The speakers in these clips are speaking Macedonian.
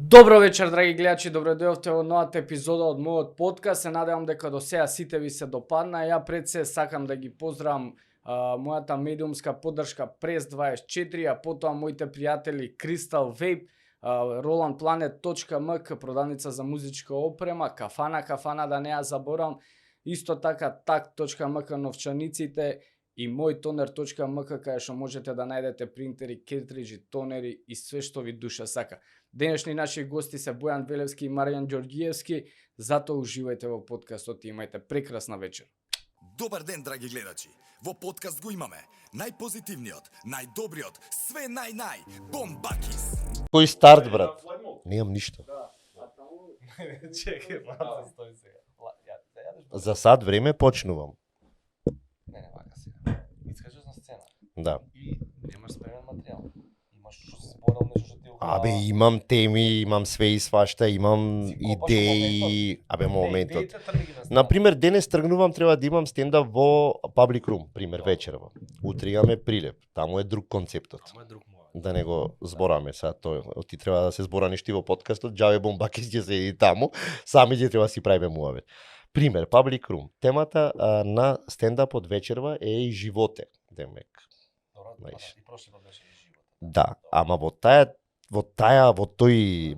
Добро вечер, драги гледачи, добро дојдовте во новата епизода од мојот подкаст. Се надевам дека до сега сите ви се допадна. Ја пред се сакам да ги поздравам мојата медиумска поддршка Прес 24, а потоа моите пријатели Crystal Vape, rolandplanet.mk, продавница за музичка опрема, кафана да не ја заборам, исто така tak.mk новчаниците и moјтонер.mk каде што можете да најдете принтери, кертриджи, тонери и све што ви душа сака. Денешни наши гости се Бојан Велевски и Маријан Ѓоргиевски, затоа уживајте во подкастот и имајте прекрасна вечер. Добар ден, драги гледачи. Во подкаст го имаме најпозитивниот, најдобриот, све нај, Бомбакис. Кој старт, брат? Немам ништо. Чекай, брат, стои сега. За сад време почнувам. Не, вака сега. Искачаш на сцена. Да. И немаш спремен материјал. Имаш што се зборал, нешто што ти го... Абе, имам теми, имам све и свашта, имам идеи. Абе, моментот. Например, денес тргнувам, треба да имам стендап во Public Room, пример, вечерва. Утре имаме Прилеп. Таму е друг концептот. Таму е друг моја. Да не го збораме сега тој. Ти треба да се збора нешто во подкастот, џаве Бомбакис ќе седи таму, сами ќе треба да си правиме муавет. Пример, Public Room. Темата на стендапот вечерва е и животе, демек. Добро, знаеш. и прошли пат беше и живот. Да, ама во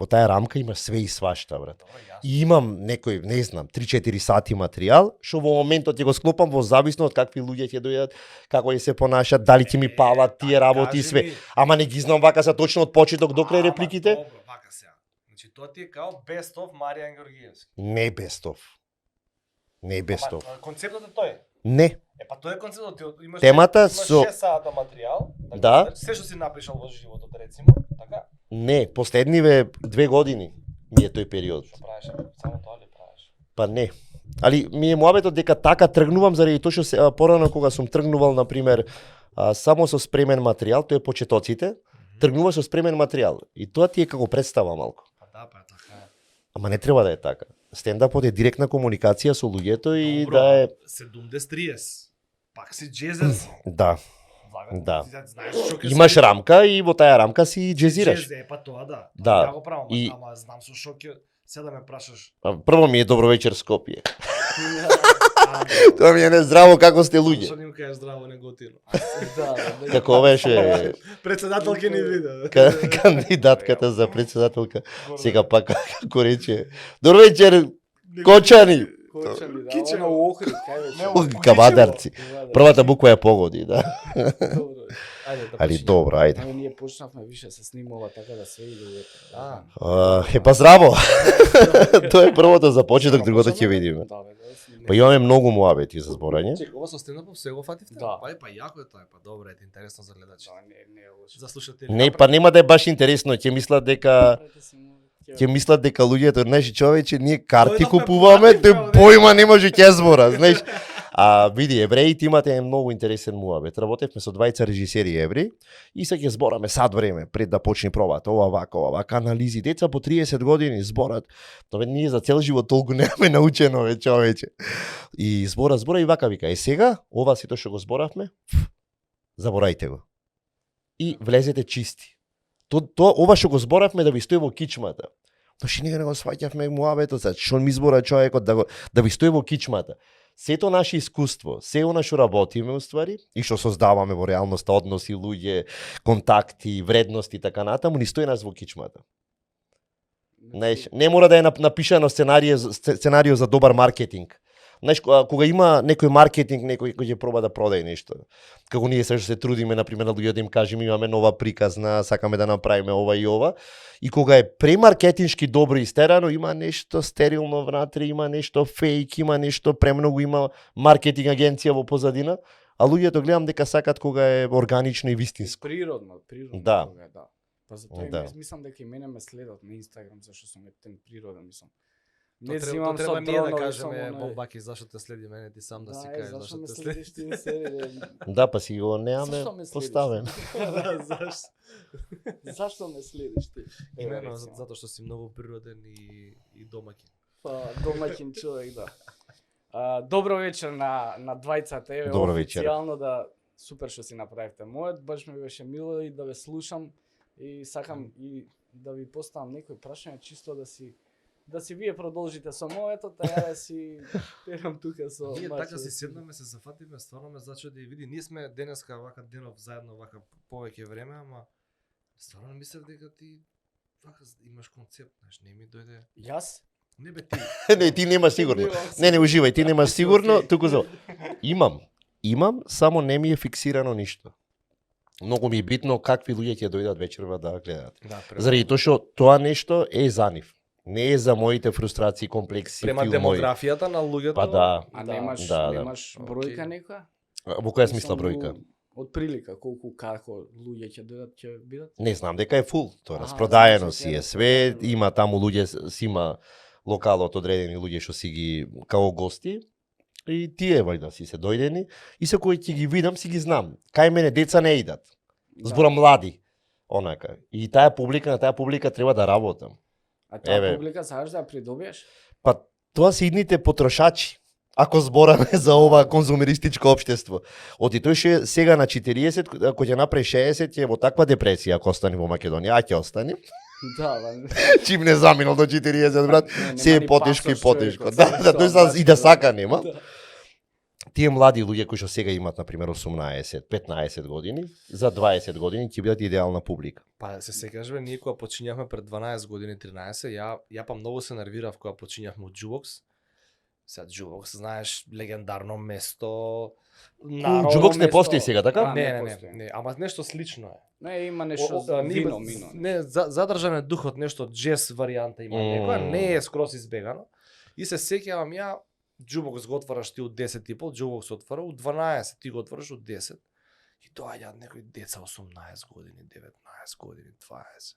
таа рамка има све и свашта, брат. Добро, јасно. И имам некој, не знам, 3-4 сати материјал, што во моментот ќе го склопам во зависно од какви луѓе ќе дојдат, како ќе се понашат, дали ќе ми палат тие работи и све. Ама не ги знам вака са точно од почеток до крај репликите. Добро, вака сега. Значи тоа ти е као best of Маријан Ѓоргиевски. Не бестов. Не бестов. Ама концептот е тој. Не. Па тоа е концептот, ти имаш Темата имаш со- 6 сата материјал, Да. се што си напишал во животот, рецимо, така? Не, последниве 2 години ми е тој период. Што правиш? Само тоа ли правиш? Па не. Али ми е муабетот дека така тргнувам заради тоа што порано кога сум тргнувал на пример само со спремен материјал, тоа е почетоците, тргнуваш со спремен материјал и тоа ти е како представа малку. Па да, па така е. Ама не треба да е така. Стендапот е директна комуникација со луѓето и Добро, да е 70-30. Пак си джезер си. да, Влагам, Да. ти знаеш што ќе имаш се- рамка и во таа рамка си джезираш. Джез е, па тоа да. Да, Ја го правам, и- ама знам со што ќе се да ме прашаш. Прво ми е добро вечер Скопје. А, Тоа ми е нездраво како сте луѓе. Што ним кажеш здраво неготино. Да. Како беше Председател ќе ни види. кандидатката за председателка. Сега пак како рече. Добро вечер Кочани. Кочани, да, Кичево. она у Охрид, кај беше? Кавадарци. Првата буква ја погоди, да. Добро. Ајде да Али почнеме. добро, ајде. Ама ние почнавме више се снимува така да се иде. Па здраво. Тоа е првото за почеток, другото ќе видиме. Да, бе, да снимаме. Па имаме многу муабети за зборање. Чек, ова со стендапов се го фативте? Да. Па јако е тоа, па добро е, интересно за гледачи. Да, не е лошо. За слушатели. Не, па нема да е баш интересно, ќе мислат дека луѓето, знаеш, човече, ние карти Дојдовме купуваме, платив, тој браво, појма не може ќе збора, знаеш. Види, евреите имате многу интересен муабет. Работевме со двајца режисери евреи и се ќе збораме сад време пред да почне пробата. Ова вака, анализи. Деца по 30 години зборат. Тоа ние за цел живот толку немаме научено, ве, човече. И збора и вака вика. Сега, ова сето што го зборавме, заборајте го. И влезете чисти. Ова што го зборавме да ви стои во кичмата. Значи ние не го сваќавме муабетот, што ми збора човекот да ви стои во кичмата. Сето наше искуство, се она што работиме уствари и што создаваме во реалноста, односи, луѓе, контакти, вредности и така натаму, ни стои нас во кичмата. Знаеш, не мора да е напишано сценарио за добар маркетинг. Знаеш, кога има некој маркетинг, некој кој ќе проба да продаде нешто. Како ние се трудиме, например, на луѓето да им кажеме имаме нова приказна, сакаме да направиме ова и ова. И кога е премаркетиншки добро истерано, има нешто стерилно внатре, има нешто фейк, има нешто премногу, има маркетинг агенција во позадина, а луѓето гледам дека сакат кога е органично и вистинско. Природно. Да. Кога е, да. Па затоа Да. и мислам дека и мене ме следат на Инстаграм зашто сум ептен природен, мислам. Не Не треба, снимам треба со ние да дронови, кажеме само Бомбаки зашто те следи мене, ти сам да си кажеш зашто зашто ме те следи. следиш ти не следи. Да, па си го немаме Зашто ме следиш? поставен. Да, зашто? Зашто ме следиш ти? Имено Рецимо. затоа што си многу природен и домаќин. Па, домаќин човек, да. Добро вечер на двајцата. Еве, Добро вечер. официјално да супер што си направивте мојот, баш ми беше мило и да ве слушам и сакам и да ви поставам некои прашања чисто да си вие продолжите со моето, та ја да си терам тука со Ние Марче. така се седнаме, се зафатиме, стварно ме зачуди. Види, ние сме денеска вака денов заедно вака повеќе време, ама стварно мислев дека ти вака имаш концепт, знаеш, не ми дојде. Јас? Не бе ти. Не, ти немаш сигурно. Не уживај, ти немаш сигурно, туку за. Имам, само не ми е фиксирано ништо. Многу ми е битно какви луѓе ќе дојдат вечерва да гледаат. Да, Заради тоа што тоа нешто е за нив. Не е за моите фрустрации, комплекси, према филмови. демографијата на луѓето. Па да. А немаш да. немаш бројка Океј. некоја? Во која смисла бројка? Од прилика колку како луѓе ќе дојдат ќе бидат? Не знам дека е фул, тоа Аха, распродаено значи, си ќе е е све, распродаено. има таму луѓе, си има локалот одредени луѓе што си ги као гости и тие вајда си се дојдени и се кои ќе ги видам си ги знам. Кај мене деца не идат. Збора млади. Онака. И таа публика, на таа публика треба да работам. А таа Еве. публика сакаш да ја придобиеш? Па тоа се идните потрошачи. Ако збораме за ова конзумеристичко општество. Оти тој ше сега на 40, ако ќе направи 60, ќе е во таква депресија ако остане во Македонија, а ќе остане. Да, да. Чим не заминал до 40, брат, нема се е ни потешко и пасош, потешко. човекот, Да, да, тој тоа и да значи, сака нема. Да. Тие млади луѓе кои што сега имат на пример 18, 15 години, за 20 години ќе бидат идеална публика. Па се секаш бе, ние кога почињавме пред 12 години, 13, ја па многу се нервирав кога почињавме од Jukebox. Сега Jukebox, знаеш, легендарно место. Jukebox не место. постои сега, така? Да, Не, постои. не, ама нешто слично е. Не, има нешто Ние вино, бе- мино. Не, задржан е духот, нешто джез варијанта има некоја, не е скроз избегано. И се сеќавам ја, Jukebox го отвараш ти од 10 и пол, Jukebox отвара од 12, ти го отвараш од 10. И доаѓаат некои деца 18 години, 19 години, 20.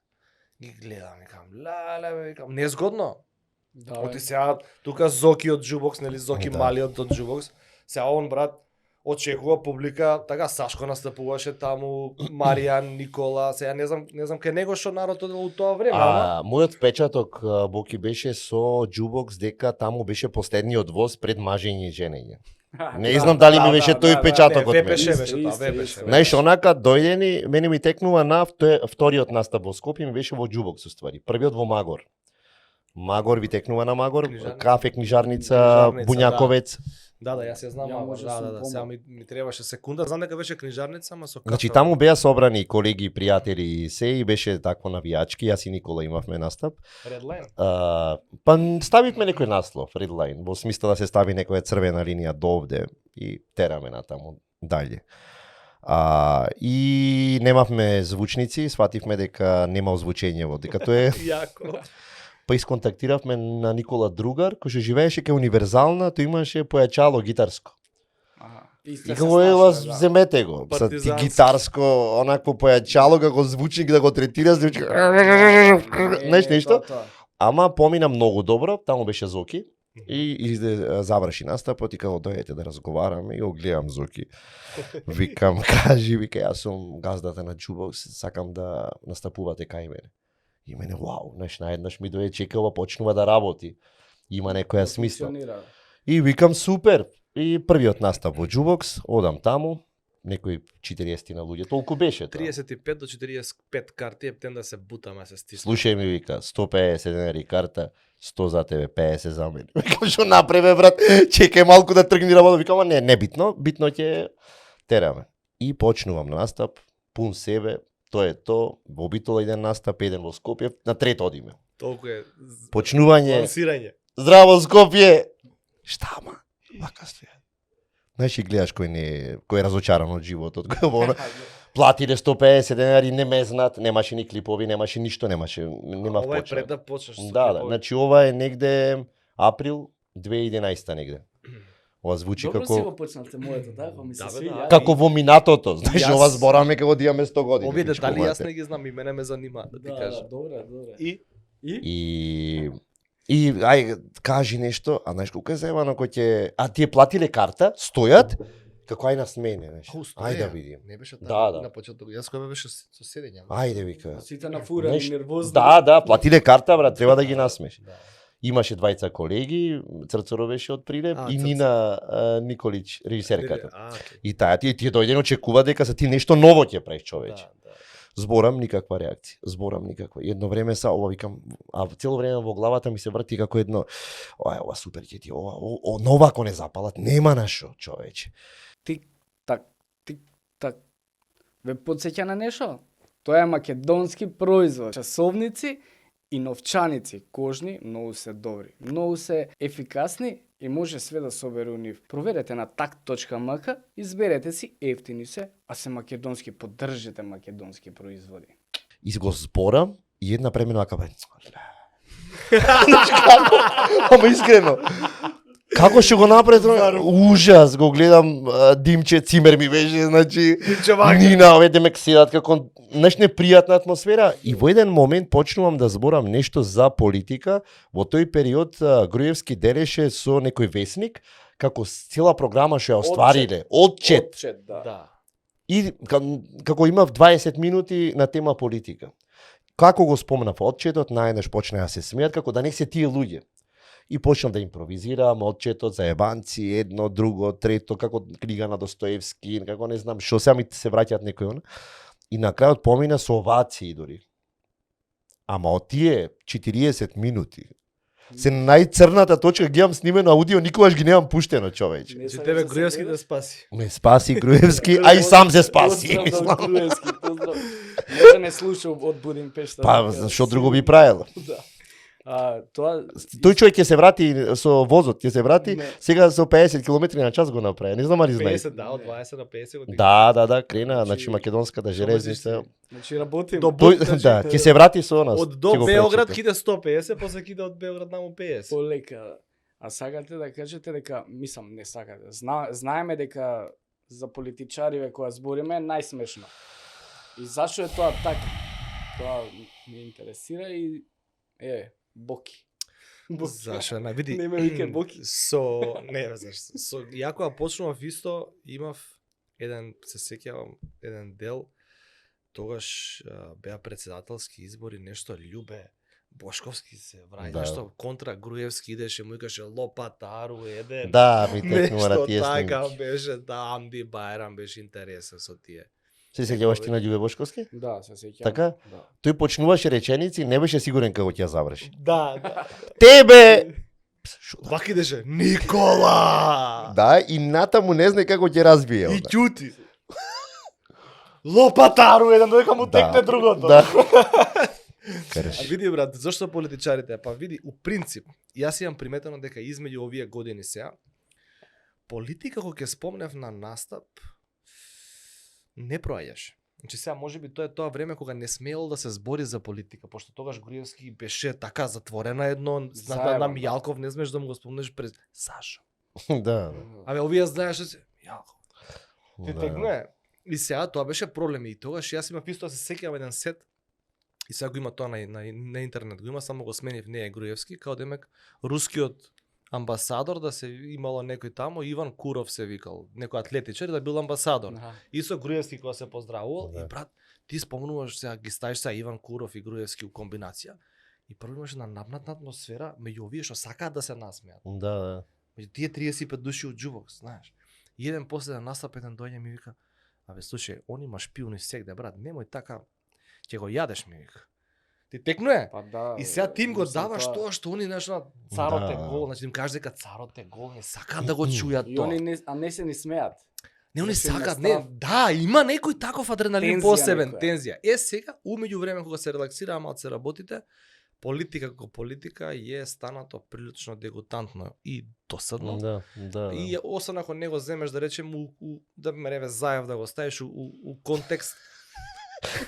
Ги гледам, викам, леле, бе, викам, незгодно. Да, Оти сега тука Зоки од Jukebox, нели Зоки Да. малиот од Jukebox. Сега он брат очекува публика, така Сашко настапуваше таму, Маријан, Никола, сега не знам кај него што народ одел у тоа време, ама Мојот впечаток, Боки, беше со Jukebox дека таму беше последниот воз пред мажење и женење. Не знам дали ми беше тој впечаток од не, мене. беше Исто, тоа, исто, беше. исто. Знаеш, онака дојдени, мене ми текнува на вториот настап во Скопје, ми беше во Jukebox уствари. Првиот во Магор. Магор ви текнува на Магор, Книжарница. кафе, книжарница, Книжарница, Буњаковец. Да, јас ја знам, Ја ама, може да, сум да, помал. сега ми требаше секунда, знам дека беше книжарница, ама со кафе. Значи таму беа собрани колеги, пријатели и се и беше такво навијачки, јас и Никола имавме настап. Red Line. Па ставивме некој наслов, Redline, во смисла да се стави некоја црвена линија до овде и тераме натаму дале. И немавме звучници, свативме дека нема озвучење во, дека тоа е. Јако. Па исконтактиравме на Никола другар, кој што живееше кај Универзална, тој имаше појачало гитарско. И И како е вас да. земете го, са ти Партизански. гитарско, онакво појачало, како звучник да го третира, звучи... Знаеш нешто? Ама помина многу добро, таму беше Зоки. И заврши настапот и како дојдете да разговараме и го гледам Зоки. Викам, кажи, вика, јас сум газдата на Jukebox, сакам да настапувате кај мене. И мене, вау, знаеш, наеднаш ми дојде чекава, почнува да работи. Има некоја смисла. И викам, супер. И првиот настап во Jukebox, одам таму, некои 40 на луѓе, толку беше тоа. 35 до 45 карти, ептен да се бутаме, се стисна. Слушај ми, вика, 150 денари карта, 100 за тебе, 50 за мене. Викам, што направи, брат? Чекај малку да тргни работа. Викам, ама не битно, битно ќе тераме. И почнувам настап, пун себе, тоа е то, во Битола еден настап, еден во Скопје, на трет одиме. Толку е Почнување, лансирање. здраво Скопје. Шта, ама? Вака стоја. Знаеш и гледаш кој е разочаран од животот, кој во оно платиле 150 денари, не ме знаат, немаше ни клипови, немаше ништо, нема Ова е почна. пред да почнеш. со Да, клипови. значи ова е негде април 2011 негде. Ова звучи Добро си го како почнавте моето, така, ми се Да, бе, свиѓа. да. како во минатото, знаеш, Јас- ова збораме како да имаме 100 години. Овие пичко, детали јас мате. не ги знам и мене ме занима да ти Да, кажам. добре, добре. И И ај кажи нешто, а знаеш колку е заебано кој ќе тие платиле карта, стојат како ај на смене, знаеш. Ајде да видим. Не беше Да, така да. на почеток. Јас кога беше со седење. Ајде вика. Сите нафурани, Знаеш, нервозни. Да, платиле карта, брат, треба да ги насмеш. Да. Имаше двајца колеги, Црцоро беше од Прилеп и Црцо. Нина Николич, режисерката. Окей. И таа тие дојден очекува дека са ти нешто ново ќе правиш, човече. Да, да. Зборам никаква реакција, зборам никаква. Едно време ова викам, а цело време во главата ми се врти како едно, ова супер ќе ти, нова ако не запалат, нема на шо, човече. Тик-так. Ве потсеќа на нешто? Тоа е македонски производ. Часовници и новчаници кожни многу се добри, многу се ефикасни и може све да собере у нив. Проверете на tak.mk, изберете си, ефтини се, а се македонски, поддржите македонски производи. И го зборам и една премина вака бе. Ама искрено. Како ќе го направи? Ужас, го гледам, Димче Цимер ми беше, значи, Нина, овде ме ксират, како непријатна атмосфера. И во еден момент почнувам да зборам нешто за политика. Во тој период Груевски делеше со некој весник, како цела програма што ја оствариле. Отчет. Да. И како имав 20 минути на тема политика. Како го спомнав отчетот, најдеш почнаа да се смеат, како да не се тие луѓе. И почнав да импровизирам отчетот за ебанци, едно, друго, трето, како книга на Достоевски, како не знам, што сега ми се враќаат некои она. И на крајот помина со овации дори. Ама од тие 40 минути, се најцрната точка, гледам снимено аудио, никогаш ги немам пуштено, човече. Че тебе Груевски да спаси. Ме спаси Груевски, а и сам се спаси. Поздрав до Груевски, поздрав. Може не слуша од Будимпешта. Па, што друго би правил? Да. Тоа Тој човек ќе се врати со возот, ќе се врати, Не. сега со 50 км на час го направи. Не знам али знае. 50, да, од 20 на 50 години. Да, крена, значи македонската железница. значи работиме. До Тој, значи, да, ќе се врати со нас. Од до ќе го Београд прочита. киде 150, после киде од Београд наму 50. Полека. А сакате да кажете дека, мислам, не сакате. Знаеме дека за политичариве која збориме е најсмешно. И зашо е тоа така? Тоа ме интересира и боки. Зашо на види. Не ме вике боки. Не, зашто. Ја кога почнував исто, имав се сеќавам, еден дел, тогаш беа председателски избори, нешто Љубе Бошковски се враќа, Да. нешто контра Груевски идеше, му викаше лопатару еден. Да, ми текнува на Нешто тие така снимки. беше, да, Амди Бајрам беше интересен со тие. Се сеќаваш ти на Љубе Бошковски? Да, се сеќавам. Така? Да. Тој почнуваше реченици, не беше сигурен како ќе ја заврши. Да. Тебе! Вак идеше Никола! Да, и натаму не знае како ќе разбие. И она. ќути. Лопатару еден додека му текне другото. Да. А Кареш. види брат, зашто политичарите? Па види, у принцип, јас имам приметено дека измеѓу овие години сега, политика кога ќе спомнев на настап, не проаѓаше. Значи сега можеби тоа е тоа време кога не смеел да се збори за политика, пошто тогаш Груевски беше така затворена едно, Заебан, на да. Мијалков не смееш да му го спомнеш през Сашо. Да. Абе овие знаеш што се Мијалков. Ти Да. тегнуе. И сега тоа беше проблем и тогаш јас имав исто да се сеќавам еден сет и сега го има тоа на интернет, го има, само го сменив, не е Груевски, као демек рускиот амбасадор да се имало некој тамо, Иван Куров се викал, некој атлетичар да бил амбасадор. Аха. И со Груевски кога се поздравувал, Да. и брат, ти спомнуваш сега, ги ставиш сега Иван Куров и Груевски у комбинација, и прво имаше на напнатна атмосфера меѓу овие што сакаат да се насмеат. Да. Меѓу тие 35 души од Џубок, знаеш. И еден после да настап, еден дојде ми вика, абе слушај, он има шпиуни сегде, брат, немој така, ќе го јадеш ми вика. Ти текнуе? Па да. И сега ти им го мислам, даваш тоа што они знаеш на царот е Да. гол, значи им кажеш дека царот е гол, не сакаат да го чујат И тоа. они не се ни смеат. Не, они Значи, има сакаат, страв. не, да, има некој таков адреналин Тензија посебен, некоја. тензија. Сега, умеѓу време кога се релаксира, малку се работите, политика како политика е станато прилично дегутантно и досадно. Да. И освен ако не го земеш да речем да ме реве Заев да го ставиш у контекст.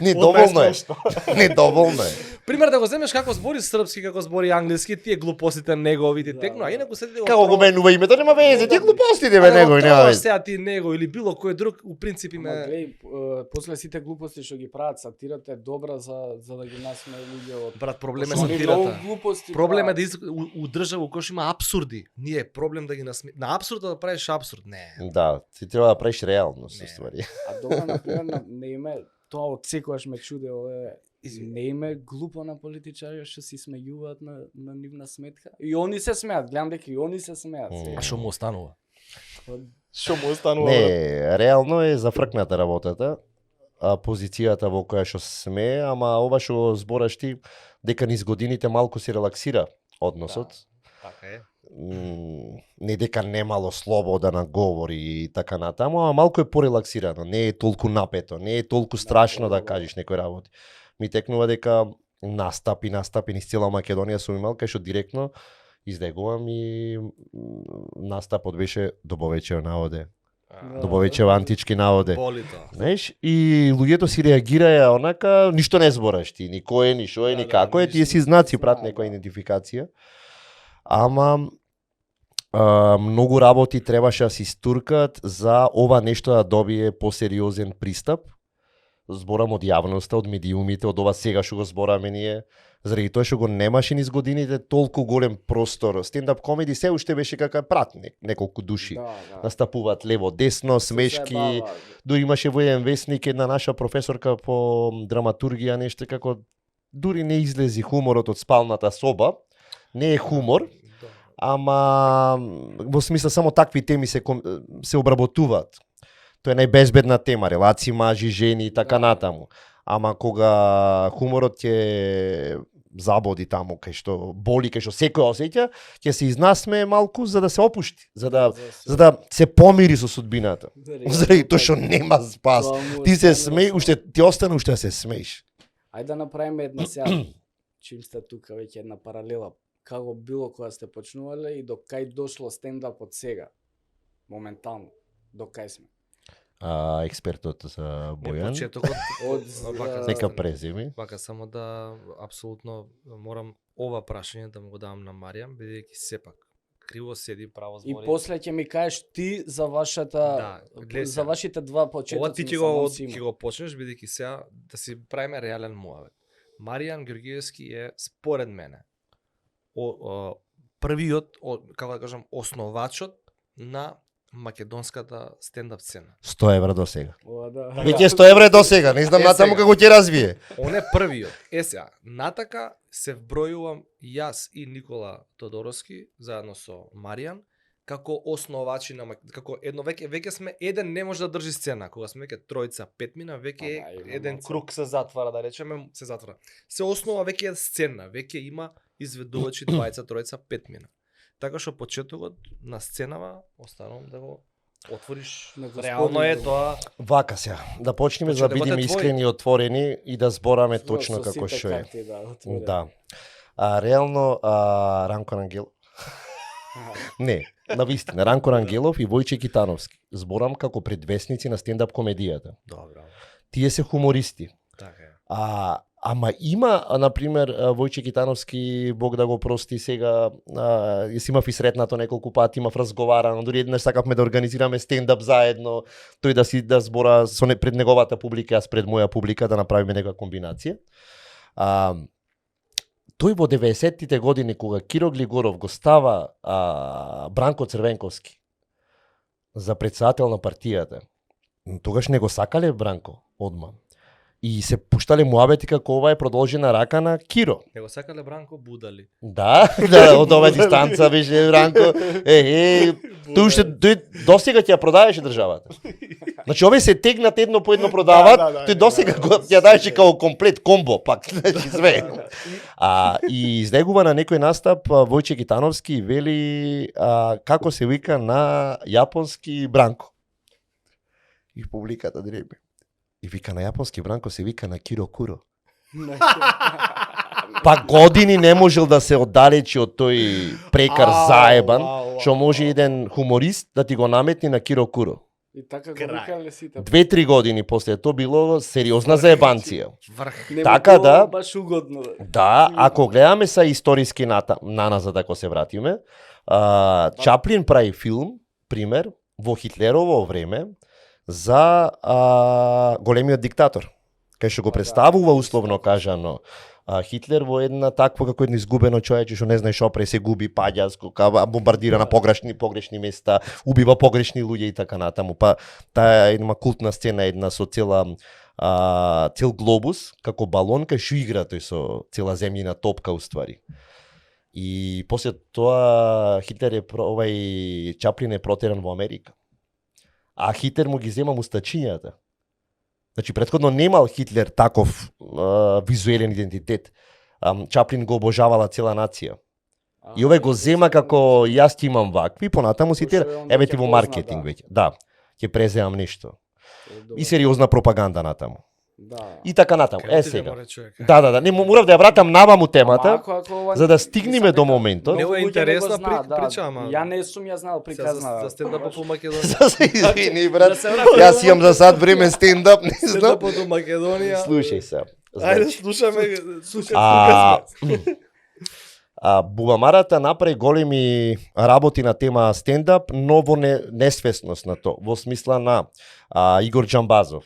Не доволно е. Што? Не доволно е. Пример да го земеш како збори српски, како збори англиски, тие глупостите негови ти Да, текну, а да. инаку седи Како го менува името, нема везе, ти глупостите бе него и нема веќе. везе. Сега ти него или било кој друг, у принцип Ама име глеј, после сите глупости што ги прават, сатирата е добра за да ги насмее луѓе од... брат, проблем е Пошто они сатирата. многу глупости Проблем е прават. да у држава у кој што има апсурди. Ние е проблем да ги на апсурда да правиш апсурд. Не. Да, ти треба да правиш реалност, Не. уствари. А добро, например, не име, тоа од секогаш ме чуде, не име глупо на политичари што се смејуваат на нивна сметка. И они се смеат, гледам дека и они се смеат. Мм. А што му останува? Од- Што му останува? Не, реално е зафркната работата. позицијата во која што сме, ама ова што збораш ти, дека низ годините малку се релаксира односот. Така е. Не дека немало слобода на говори и така натаму, ама малку е порелаксирано, не е толку напето, не е толку страшно да кажеш некои работи. Ми текнува дека настапи низ цела Македонија сум имал, кај што директно издегувам и настапот беше добовечер наводе. Добовечер антички наводе. Боли тоа. Знаеш, и луѓето си реагираја онака, ништо не збораш ти, ни кој е, ни шо е, ни како е, тие си знаци прат некоја идентификација. Ама многу работи требаше да се стуркат за ова нешто да добие посериозен пристап. Зборам од јавноста, од медиумите, од ова сега што го збораме ние, заради тоа што го немаше низ годините толку голем простор. Стендап комеди се уште беше како прат неколку души. Настапуваат лево, десно, смешки. Дури имаше во еден весник една наша професорка по драматургија нешто како дури не излези хуморот од спалната соба. Не е хумор, ама во смисла само такви теми се обработуваат. Тоа е најбезбедна тема, релации мажи, жени и така натаму. Ама кога хуморот ќе забоди таму кај што боли, кај што секој осеќа, ќе се изнасме малку за да се опушти, за да се помири со судбината. Заради тоа што нема спас. Ти се смеј, уште ти остана уште да се смееш. Ајде да направиме една сега, чим сте тука веќе една паралела. Како било кога сте почнувале и до кај дошло стендапот сега? Моментално. До кај сме? Експертот за Бојан. Почетокот Нека преземи. Вака само да апсолутно морам ова прашање да му го давам на Маријан, бидејќи сепак криво седи, право збори. И после ќе ми кажеш ти за вашата за вашите два почетоци. Ова ти ќе го почнеш бидејќи сега да си правиме реален муавет. Маријан Георгиевски е според мене првиот, како да кажам, основачот на македонската стендап сцена. 100 евра до сега. Да. Веќе 100 евра до сега, не знам натаму како ќе развие. Он е првиот. Сега, натака се вбројувам јас и Никола Тодоровски заедно со Маријан како основачи на како едно веќе сме еден не може да држи сцена. Кога сме веќе тројца, петмина, веќе еден круг се затвара, да речеме, се затвара. Се основа веќе е сцена, веќе има изведувачи 20, тројца, петмина. Така што почетокот на сценава останувам да го отвориш. Реално е тоа. Вака сега, да почнеме да бидеме искрени и отворени и да збораме точно како што е. Да. Реално Ранко Рангелов. Не, навистина, Ранко Рангелов и Војче Китановски. Зборам како предвесници на стендап комедијата. Добро. Тие се хумористи. Така е. Ама има, например, Војче Китановски, Бог да го прости сега, си имав и сретнато неколку пати, имав разговарано, дури еднаш сакавме да организираме стендап заедно, тој да збора пред неговата публика, јас пред моја публика, да направиме некоја комбинација. Тој во 90-тите години, кога Киро Глигоров го става Бранко Црвенковски за председател на партијата, тогаш не го сакале Бранко одма. И се пуштале муабети како ова е продолжена рака на Киро. Не го сакале Бранко Будали. Да, од оваа дистанца беше Бранко. Тој досега ќе ја продаваше државата. Значи овие се тегнат едно по едно продават, тој досега ќе даеше како комплет комбо пак, значи све. И издегува на некој настап Војче Китановски вели како се вика на јапонски Бранко. И публиката дреме. И вика на јапонски Бранко се вика на Киро Куро. Па години не можел да се оддалечи од тој прекар заебан, што може еден хуморист да ти го наметни на Киро Куро. И така го викале сите. 2-3 години после тоа било сериозна заебанција. Не така да, баш угодно. Да, ако гледаме са историски наназад ако се вратиме, Чаплин прави филм, пример, во Хитлерово време, за големиот диктатор, кај што го представува условно кажано Хитлер во една таква како едно изгубено човече што не знае што се губи, паѓа, бомбардира на погрешни места, убива погрешни луѓе и така натаму. Па таа е една култна сцена, една со цел глобус како балон кај што игра тој со цела земјина топка уствари. И после тоа Хитлер овај Чаплин е протеран во Америка. А Хитлер му ги зема мустачињата. Значи претходно немал Хитлер таков визуелен идентитет. Чаплин го обожавала цела нација. И овој го зема како јас ти имам вакви, понатаму сите Пошто е он еве веќе ти во познат, маркетинг да. веќе. Да, ќе преземам нешто. И сериозна пропаганда натаму. Да. И така натаму. Кај Е отиде, сега. море, човек? Да, не морав да ја вратам наваму Ама темата, ако ова- за да стигнеме мислам до дека моментот. Не, ова е многу луѓе не го интересна знаат, прича, ама- Ја не сум ја знал приказна. За стендапот по Македонија. За се извини, брат. Да се вратиме Јас имам за сад време стендап, не знам. Стендапот по Македонија. Слушај се. Ајде, Значи, слушаме, слушаме. Бубамарата направи големи работи на тема стендап, но во несвесност на то, во смисла на Игор Џамбазов,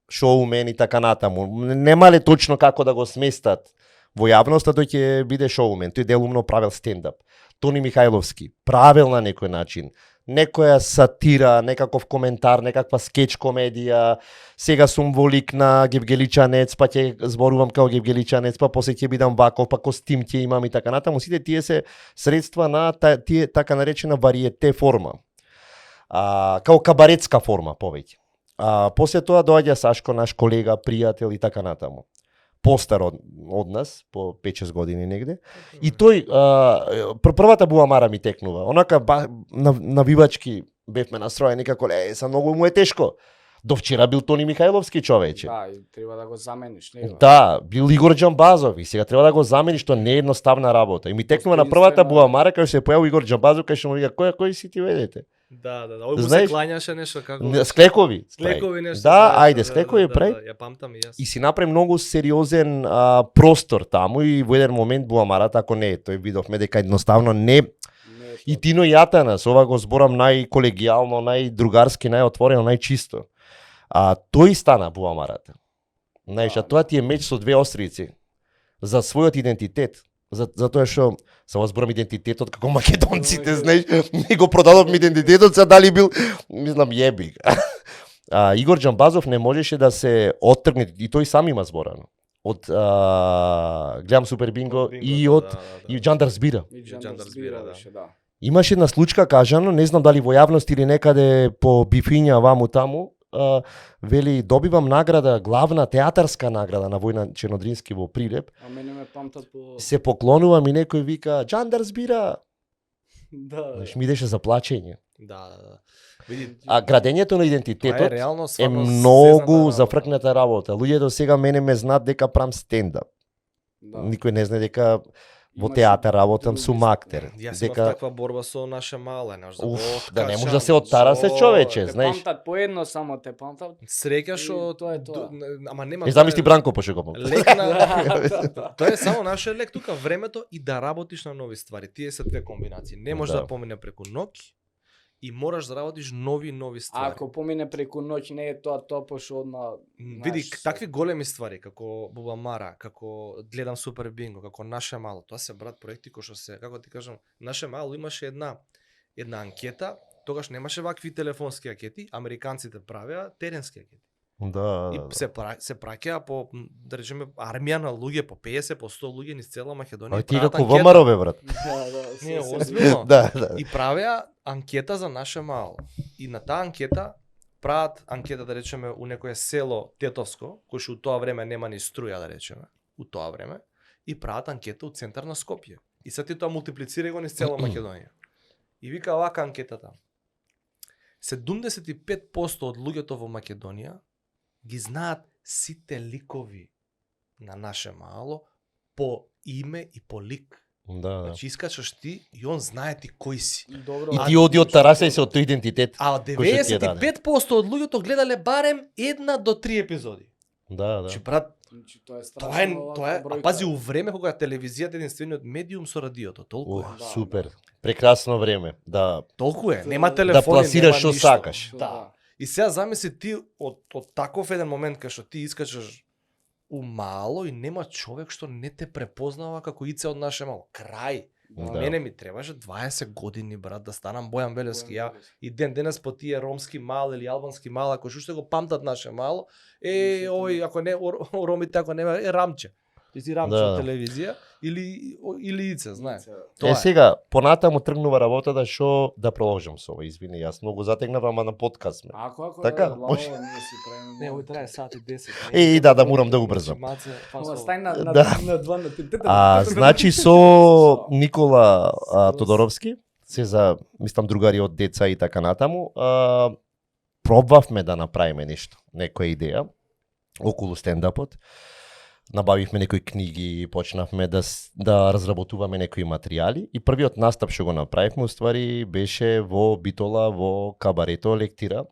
шоумен и така натаму. Немале точно како да го сместат во јавноста, тој ќе биде шоумен. Тој делумно правел стендап. Тони Михајловски правел на некој начин некоја сатира, некаков коментар, некаква скеч комедија. Сега сум во лик на Гевгеличанец, па ќе зборувам као Гевгеличанец, па после ќе бидам ваков, па костим ќе имам и така натаму. Сите тие се средства на тие така наречена вариете форма. Као кабаретска форма повеќе. После тоа доаѓа Сашко, наш колега, пријател и така натаму. Постар од нас, по 5-6 години негде. И тој, првата Бубамара ми текнува. Онака навивачки бевме настроени како, са многу му е тешко. До вчера бил Тони Михајловски, човече. Да, и треба да го замениш, не? Да, бил Игор Џамбазов и сега треба да го замениш, што не е едноставна работа. И ми текнува на првата Бубамара кога се појави Игор Џамбазов, кај што му вика кој си ти ведете? Да. Овој му се Знаеш, клањаше нешто како Склекови. Склекови нешто. Да, прави, ајде, склекови прави. Ја памтам и јас. И си направи многу сериозен простор таму и во еден момент Бубамарата, ако не, тој видовме дека едноставно не. И Тино Јатанас, ова го зборам најколегијално, најдругарски, најотворено, најчисто. Тој стана Бубамарата. Знаеш, тоа ти е меч со две острици. За својот идентитет. За тоа што се зборам идентитетот како македонците, знаеш, ми го продадовме идентитетот, се дали бил, мислам, јебик. Игор Џамбазов не можеше да се оттргне, и тој сам има зборано. Од гледам Супер Бинго и од и Џандар Збира. И Џандар Збира, да. Имаше една случка кажано, не знам дали во јавност или некаде по бифиња ваму таму, вели добивам награда, главна театарска награда на Војна Чернодрински во Прилеп. А мене ме памтат по... Се поклонувам и некој вика Џандар Збира. Да. Знаеш, ми идеше за плачење. Да. Види, Градењето на тоа идентитетот е реално е стварно многу зезната зафркната работа. Луѓето сега мене ме знаат дека правам стендап. Да. Никој не знае дека во Имаше театар работам други сум актер. Јас имав таква борба со наше мале, не може да го Да не може откачам, да се оттара се со- човече, Те знаеш. памтат по едно само, те памтат. Среќа што И тоа е тоа. Ама нема. Не замисли Бранко пошегопом. Лек на Тоа е само нашиот лек тука времето и да работиш на нови ствари. Тие се две комбинации. Не може Да. да помине преку ноќ и мораш да работиш нови ствари. Ако помине преку ноќ, не е тоа пошо одма... Види, знаеш, такви големи ствари, како Бубамара, како гледам Супер Бинго, како Наше мало, тоа се брат проекти кои што се, како ти кажам, Наше мало имаше една анкета, тогаш немаше вакви телефонски анкети, американците правеа теренски анкети. Да. И се праќаа по, да речеме, армија на луѓе, по 50, по 100 луѓе низ цела Македонија. Ај ти прават како анкета. ВМРО брат. Да, Не, озбилно. Да, да. И правеа анкета за Наше мало. И на таа анкета прават анкета, да речеме, у некое село Тетовско, кој што у тоа време нема ни струја, да речеме, у тоа време, и прават анкета у центар на Скопје. И сега ти тоа мултиплицира го низ цела Македонија. И вика вака анкетата. 75% од луѓето во Македонија ги знаат сите ликови на Наше мало по име и по лик. Да. Значи искачаш ти и он знае ти кој си. Добро. И ти оди од тараса и се од тој идентитет. А Кој што ти ја даде. 95% од луѓето гледале барем 1 до 3 епизоди. Да, да. Значи брат, Значи, тоа е тоа е, страшно а бројка. пази у време кога телевизијата е единствениот медиум со радиото, толку е. Да, Супер. Прекрасно време. Да. Толку е. Нема Да телефони, пласираш нема што ништо. сакаш. Да. И сега замисли ти од таков еден момент кај што ти искачаш у мало и нема човек што не те препознава како Ице од Наше мало. Крај. Да. Мене ми требаше 20 години, брат, да станам Бојан Белевски. Ја и ден денес по тие ромски мал или албански мал, ако што го памтат Наше мало, овој ако не ромите ако нема е Рамче. Ти рамчо Да. телевизија или ице, знаеш. Сега, понатаму тргнува работата, што да продолжам со ова, извини, јас многу затегнав, ама на подкаст сме. Ако Така, лаво, може. ние си правиме. Не, овој трае сати 10. Да, морам да го брзам. Ова стај на Да. на 2 на 3. Значи со Никола Тодоровски, се за, мислам, другари од деца и така натаму, пробвавме да направиме нешто, некоја идеја околу стендапот. Набавивме некои книги, почнавме да разработуваме некои материјали и првиот настап што го направивме уствари беше во Битола, во кабарето Лектира.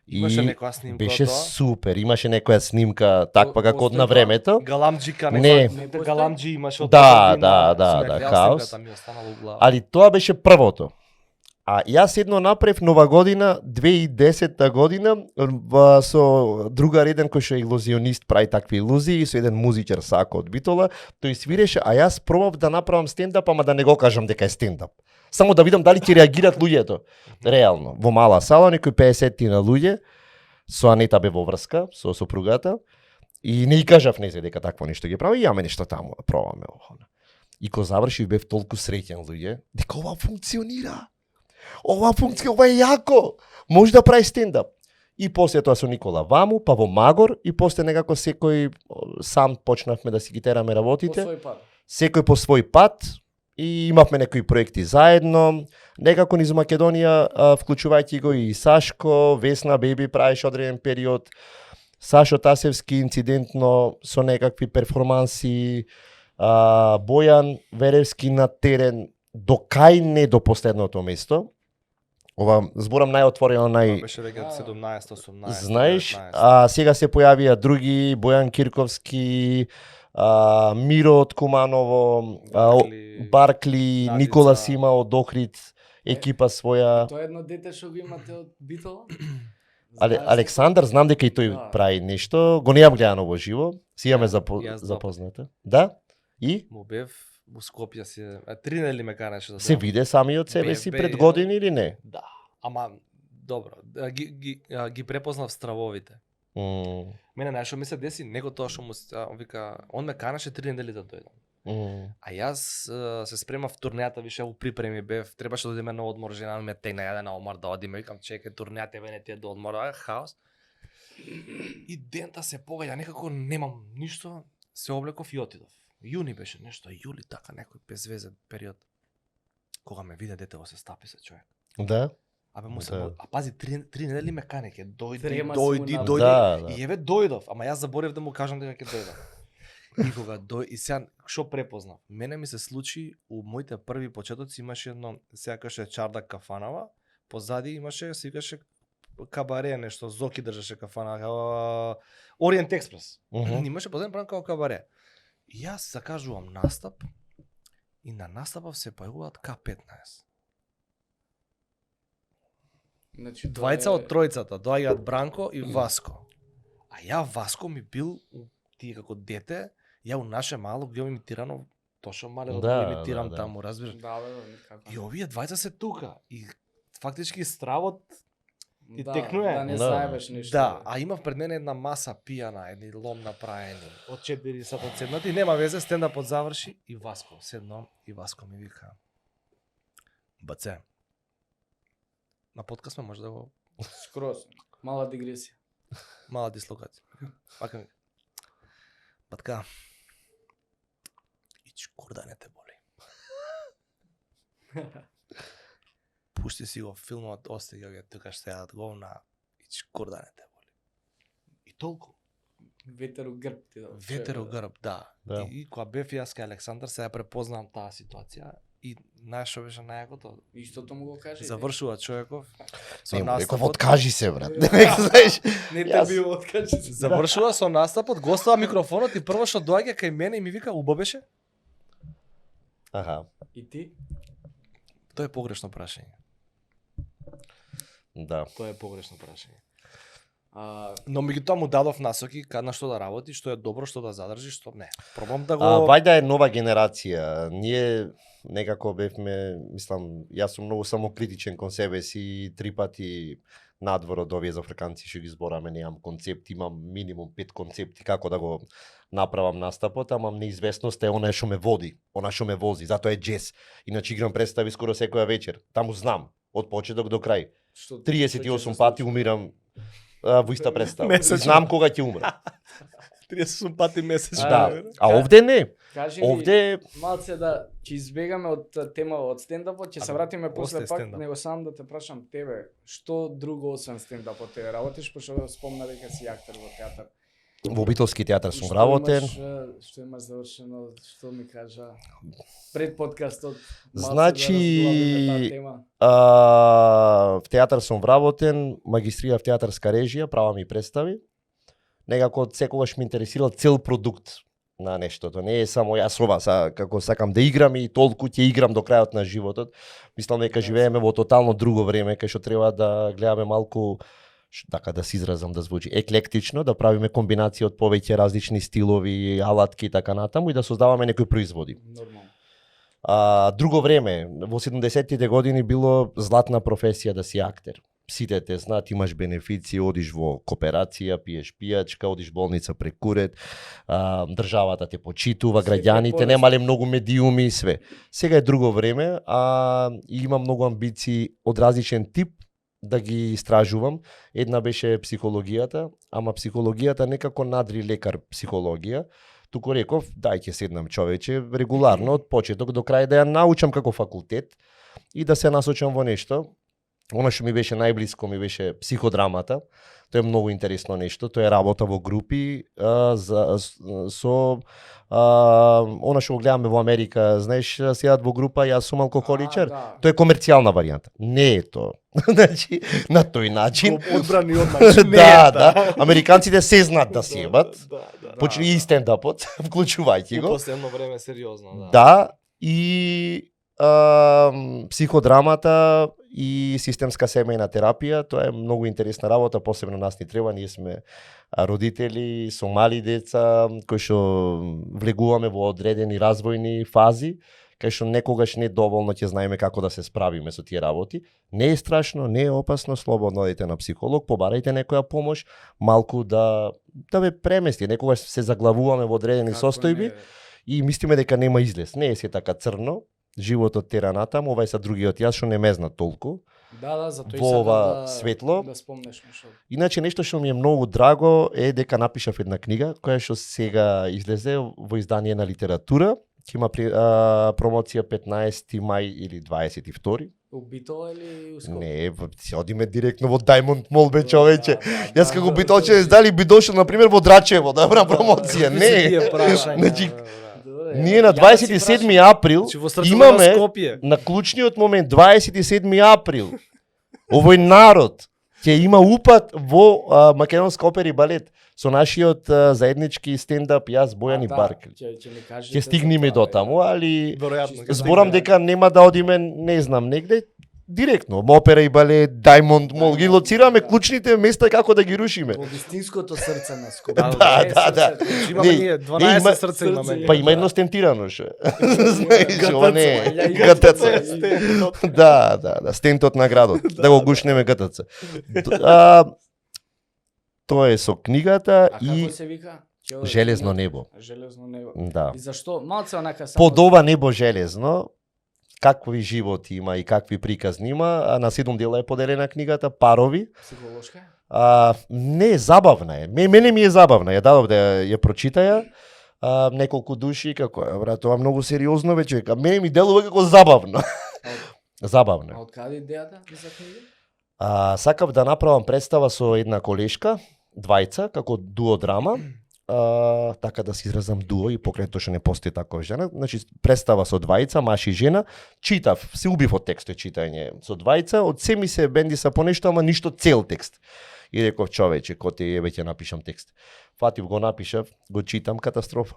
Имаше некоја снимка беше од тоа? супер, имаше некоја снимка таква како од на времето. Галамџика, Не. Галамџи имаше од Да, година, да, сметли, јас хаос. снимката ми останала у глава. Али тоа беше првото. А јас едно направив нова година, 2010 година, со другар еден кој што е илузионист, прави такви илузии, со еден музичар Сако од Битола, тој свиреше, а јас пробав да направам стендап, ама да не го кажам дека е стендап. Само да видам дали ќе реагират луѓето. Реално, во мала сала, некои 50 на луѓе, со Анета бе во врска, со сопругата, и не и кажав незе дека такво нешто ги прави, јаме нешто таму, пробаме ово. И кога завршив бев толку среќен луѓе, дека ова функционира. Ова е јако. Може да прави стендап. И после тоа со Никола ваму, па во Магор, и после некако секој сам почнавме да си ги тераме По работите. свој пат. Секој по свој пат и имавме некои проекти заедно. Некако низ Македонија, вклучувајќи го и Сашко, Весна Беби правеше одреден период. Сашо Тасевски инцидентно со некакви перформанси, Бојан Веревски на терен, до кај не до последното место. Ова зборам најотворено, Тоа беше веќе 17, 18. знаеш, 19. сега се појавија други, Бојан Кирковски, Миро од Куманово, Баркли, Надица. Никола Сима од Охрид, екипа своја. Тоа е едно дете што го имате од Битола? Александар, знам дека и тој Да. прави нешто, го неам гледано во живо, си имаме Јас запозната. Да? И? Му бев во Скопје се 3 недели ме караше да Се дојдам. виде сами од себе Бе, си бе, пред години или не? Да, ама добро, ги препознав стравовите. Мене најшо ми се деси, него тоа што му вика, он ме канеше 3 недели да дојдам. А јас се спремав турнејата, више во припреми бев, требаше да одиме на одмор, жена ме тегна јаде на омар да одиме, викам чекај турнејата еве не ти е до одмора, хаос. И дента се погаѓа, некако немам ништо, се облеков и отидов. Јуни беше нешто, јули така некој безвезен период. Кога ме виде детево се стапи се човек. Да? Абе му се, Да. а пази 3 недели ме канеќе, дојди, Трема си дојди, му дојди. Да, да. И еве дојдов, ама јас заборев да му кажам дека ќе дојдам. И кога и сега што препознав? Мене ми се случи у моите први почетоци имаше едно, сега каше Чардак кафанава, позади имаше, се викаше кабаре нешто, Зоки држеше кафана, Ориент Експрес. Имаше позади правен како кабаре. И јас закажувам настап и на настапов се појавуваат К15. Значи, Двајца од тројцата, доаѓаат Бранко и Васко. А ја Васко ми бил тие како дете, ја у наше мало го имитирано, точно мале да, Да, го имитирам да. таму, разбираш? Да, никако. И овие двајца се тука и фактички стравот и да, текнуе. Да не Да. знаеш ништо. Да, а имав пред мене една маса пијана, едни лом направени, од 4 сата седнати, нема везе, стендапот заврши и Васко седно и Васко ми вика: Баце, на подкаст сме, може да го Скроз. Мала дигресија. мала дислокација. Пака ми: Батка, ич курда не те боли. Пушти си го филмот, остига ге тука што го на ич курда не те боли. И толку. Ветер у грб ти да. Ветер у грб, да. Да. И кога бев јас кај Александар, сега препознавам таа ситуација и знаеш што беше најакото? Истото му го кажи. Завршува човеков со Не, реков, настапот. откажи се, брат. Знаеш, Не те Јас- био откажи се. Завршува со настапот, гостува микрофонот и прво што доаѓа кај мене и ми вика: "Убаво беше?" Аха, И ти? Тоа е погрешно прашање. да. Тоа е погрешно прашање. А, Но меѓутоа му дадов насоки на што да работи, што е добро, што да задржи, што не. Пробам да го Вајда е нова генерација. Ние некако бевме, мислам, јас сум многу самокритичен кон себе си, 3 пати надвор од овие за африканци што ги збораме, немам концепт, имам минимум 5 концепти како да го направам настапот, ама неизвестност е она што ме води, она што ме вози, затоа е джез. Иначе играм представи скоро секоја вечер, таму знам, од почеток до крај. 38 пати умирам во иста представа. Месечно. Знам кога ќе умрам. 38 пати месечно. Да, а овде не. Кажи Овде малце да ќе избегаме од тема од стендапот, ќе се вратиме после остај пак, стендап. него сам да те прашам тебе, што друго освен стендапот тебе работиш, пошто спомна дека си актер во театар. во Битолски театар сум Што работен. имаш, што имаш завршено, што ми кажа пред подкастот. малце Значи, да разглавиме таа тема. В театар сум вработен, магистрија в театарска режија, права ми представи. Некако од секогаш ме интересирал цел продукт на нештото. Не е само јас ова, како сакам да играм и толку ќе играм до крајот на животот. Мислам дека живееме во тотално друго време, кај што треба да гледаме малку така да се изразам да звучи еклектично, да правиме комбинација од повеќе различни стилови, алатки и така натаму и да создаваме некои производи. Нормално. Друго време, во 70-тите години било златна професија да си актер. Сите те знаат, имаш бенефиции, одиш во кооперација, пиеш пијачка, одиш болница пред курет, државата те почитува, Секој граѓаните, полесно. немале многу медиуми и све. Сега е друго време, и имам многу амбиции од различен тип да ги истражувам. Една беше психологијата, ама психологијата некако надри лекар психологија. Туку реков, дај ќе седнам човече регуларно од почеток до крај да ја научам како факултет и да се насочам во нешто. Она што ми беше најблиско ми беше психодрамата. Тоа е многу интересно нешто, тоа е работа во групи со она што го гледаме во Америка, знаеш, седат во група, јас сум алкохоличар. Да. Тоа е комерцијална варијанта. Не е тоа. Значи, на тој начин. Одбрани одмач. Да, да. Американците се знаат да се ебат. Да. Почни и стендапот, вклучувајќи И го. последно време сериозно, да. Да, и психодрамата и системска семејна терапија, тоа е многу интересна работа, посебно нас ни треба, ние сме родители со мали деца, кои што влегуваме во одредени развојни фази, кај што некогаш не доволно ќе знаеме како да се справиме со тие работи. Не е страшно, не е опасно, слободно одите на психолог, побарајте некоја помош, малку да ве премести. Некогаш се заглавуваме во одредени Како состојби не, и мислиме дека нема излез. Не е се така црно, животот тера натаму, ова е са другиот јас што не ме знат толку. Да, затоа и Во сакам ова светло. Да спомнеш нешто. Иначе нешто што ми е многу драго е дека напишав една книга која што сега излезе во издание на литература. Ќе има промоција 15 мај или 22. Убито или ускоро? Не, си одиме директно во Diamond Mall бе човече. Да, Јас како би точе дали би дошол на пример во Драчево да правам промоција. Тие Не. прашања. Значи, Добре, ние на ја да си 27 април Значи во срцето на имаме Скопје. на клучниот момент 27 април овој народ ќе има упат во македонска опера и балет со нашиот заеднички стендап јас Бојан и Баркли. Ќе стигнеме до таму, али Веројатно. ќе зборам стигне. дека нема да одиме, не знам, негде директно, опера и балет, Diamond Mall, ги лоцираме клучните места како да ги рушиме. Во вистинското срце на Скопје. Да, да. Значи, имаме Не, ние не, 12 има- срца имаме. Па има едно стентирано ше. Знаеш, ова не е. ГТЦ. ГТЦ. Да, стентот на градот. Да го гушнеме ГТЦ. Тоа е со книгата А и како се вика? Ќе одам Железно книга? небо. Железно небо. Да. И зашто малце онака само Под ова небо железно, какви животи има и какви приказни има, а на 7 дела е поделена книгата, парови. психолошка? Не, забавна е. Мене ми е забавна, ја дадов да ја прочитаја. Неколку души, како е, брат, тоа многу сериозно веќе, мене ми делува како забавно. Забавно. А од каде идејата за книга? Сакав да направам представа со една колешка, двајца, како дуо драма, така да се изразам дуо и покрај тоа што не постои такова жена, значи представа со двајца, маж и жена, читав, се убив од текстот читање со двајца, од се ми се бенди са по нешто, ама ништо цел текст. И реков човече, коте еве ќе напишам текст. Фатив го напишав, го читам, катастрофа.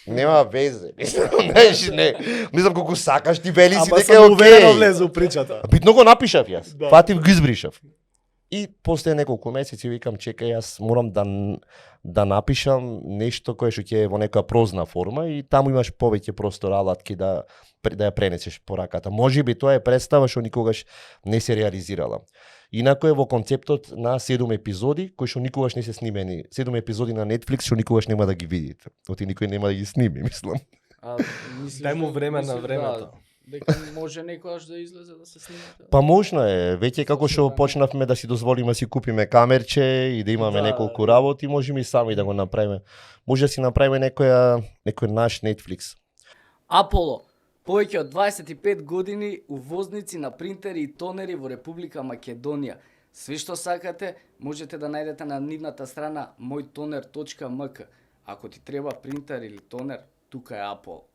Нема везе. Знаеш, не. Мислам колку сакаш ти вели си Ама дека е сам уверено окей. влезе у причата. Битно го напишав јас. Да. Фатив го избришав. И после неколку месеци викам чекај, јас морам да напишам нешто кое што ќе е во некоја прозна форма и таму имаш повеќе простор алатки да ја пренесеш пораката. Можеби тоа е представа што никогаш не се реализирала. Инаку е во концептот на 7 епизоди кои што никогаш не се снимени. 7 епизоди на Netflix што никогаш нема да ги видите. Оти никој нема да ги сними, мислам. Дај му време на времето. Дека може некојаш да излезе да се снима. Па можно е, веќе како што почнавме да си дозволиме да си купиме камерче и да имаме неколку работи, можеме и сами да го направиме. Може да си направиме некој наш Netflix. Аполо, повеќе од 25 години увозници на принтери и тонери во Република Македонија. Све што сакате, можете да најдете на нивната страна moјтонер.mk. Ако ти треба принтер или тонер, тука е Аполо.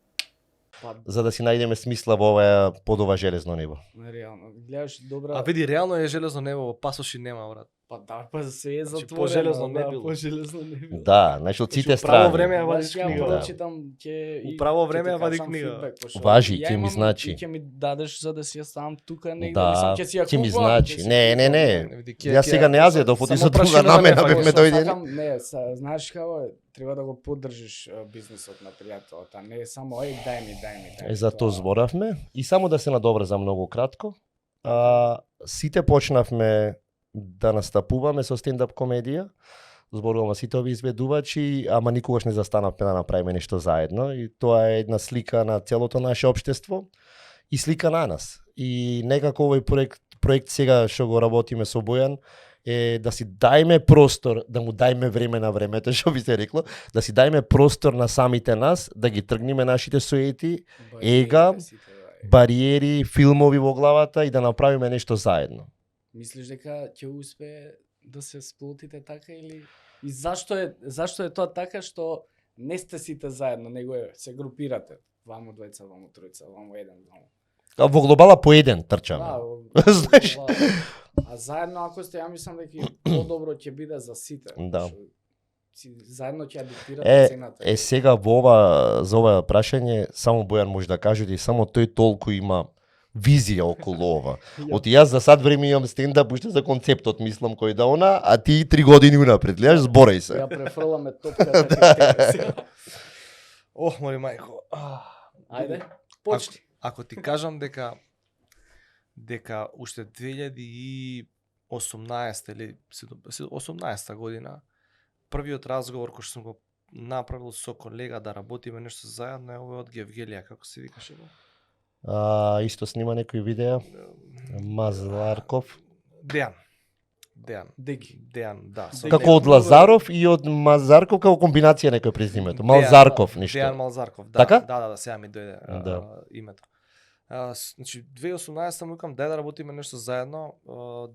За да си најдеме смисла во ова под ова железно небо. Реално, гледаш добра. А види, реално е железно небо, во пасоши нема, брат. Па да, па се е Значи, затворено. по-железно не било. По-железно не било. Да, значи од сите Право страни. време ја вадиш Ја книга. прочитам, ќе У право ќе време ти ја вади кажам книга. фидбек, пошто Важи, ја ќе ми имам значи. И ќе ми дадеш за да си ја ставам тука негде, Да, мислам ќе си ја ќе ми купувам, значи. ќе си Не, купувам. не. Види, Јас сега не јазедов, само оти со друга прашина да намена не бевме Пошто дојдени. сакам, не, знаеш како е, треба да го поддржиш бизнисот на пријателот, а не само дај ми. Е, за тоа зборавме. И само да се надобрзам многу кратко. Сите почнавме да настапуваме со стендап комедија. Зборувам сите овие изведувачи, ама никогаш не застанавме да направиме нешто заедно. И тоа е една слика на целото наше општество и слика на нас. И некако овој проект сега што го работиме со Бојан е да си дајме простор, да му дајме време на времето, што би се рекло, да си дајме простор на самите нас, да ги тргнеме нашите суети, ега, бариери, филмови во главата и да направиме нешто заедно. Мислиш дека ќе успее да се сплотите така или и зашто е тоа така што не сте сите заедно, него се групирате, вамо двајца, вамо тројца, вамо еден, вамо. А во глобала по еден трчаме. Да, Знаеш? А заедно ако сте, ја мислам дека и подобро ќе биде за сите. Да. Што заедно ќе адаптирате цената. Сега за ова прашање само Бојан може да каже и само тој толку има визија околу ова. Оти јас за сад време имам стендап уште за концептот, мислам кој да она, а ти 3 години унапред, гледаш, зборај се. Ја префрламе топката кај тебе. Ох, моли мајко. Ајде, почни. Ако ти кажам дека уште 2018 или 18 година првиот разговор кој што сум го направил со колега да работиме нешто заедно е овој од Гевгелија, како се викаше го? Исто снима некои видеа. Мазларков. Дејан, Деги. да. Како од Лазаров и од Мазарков, како комбинација некој презимето. Малзарков, ништо. Дејан Малзарков, да. Така? Да, сега ми дојде името. Значи 2018 му викам дај да работиме нешто заедно,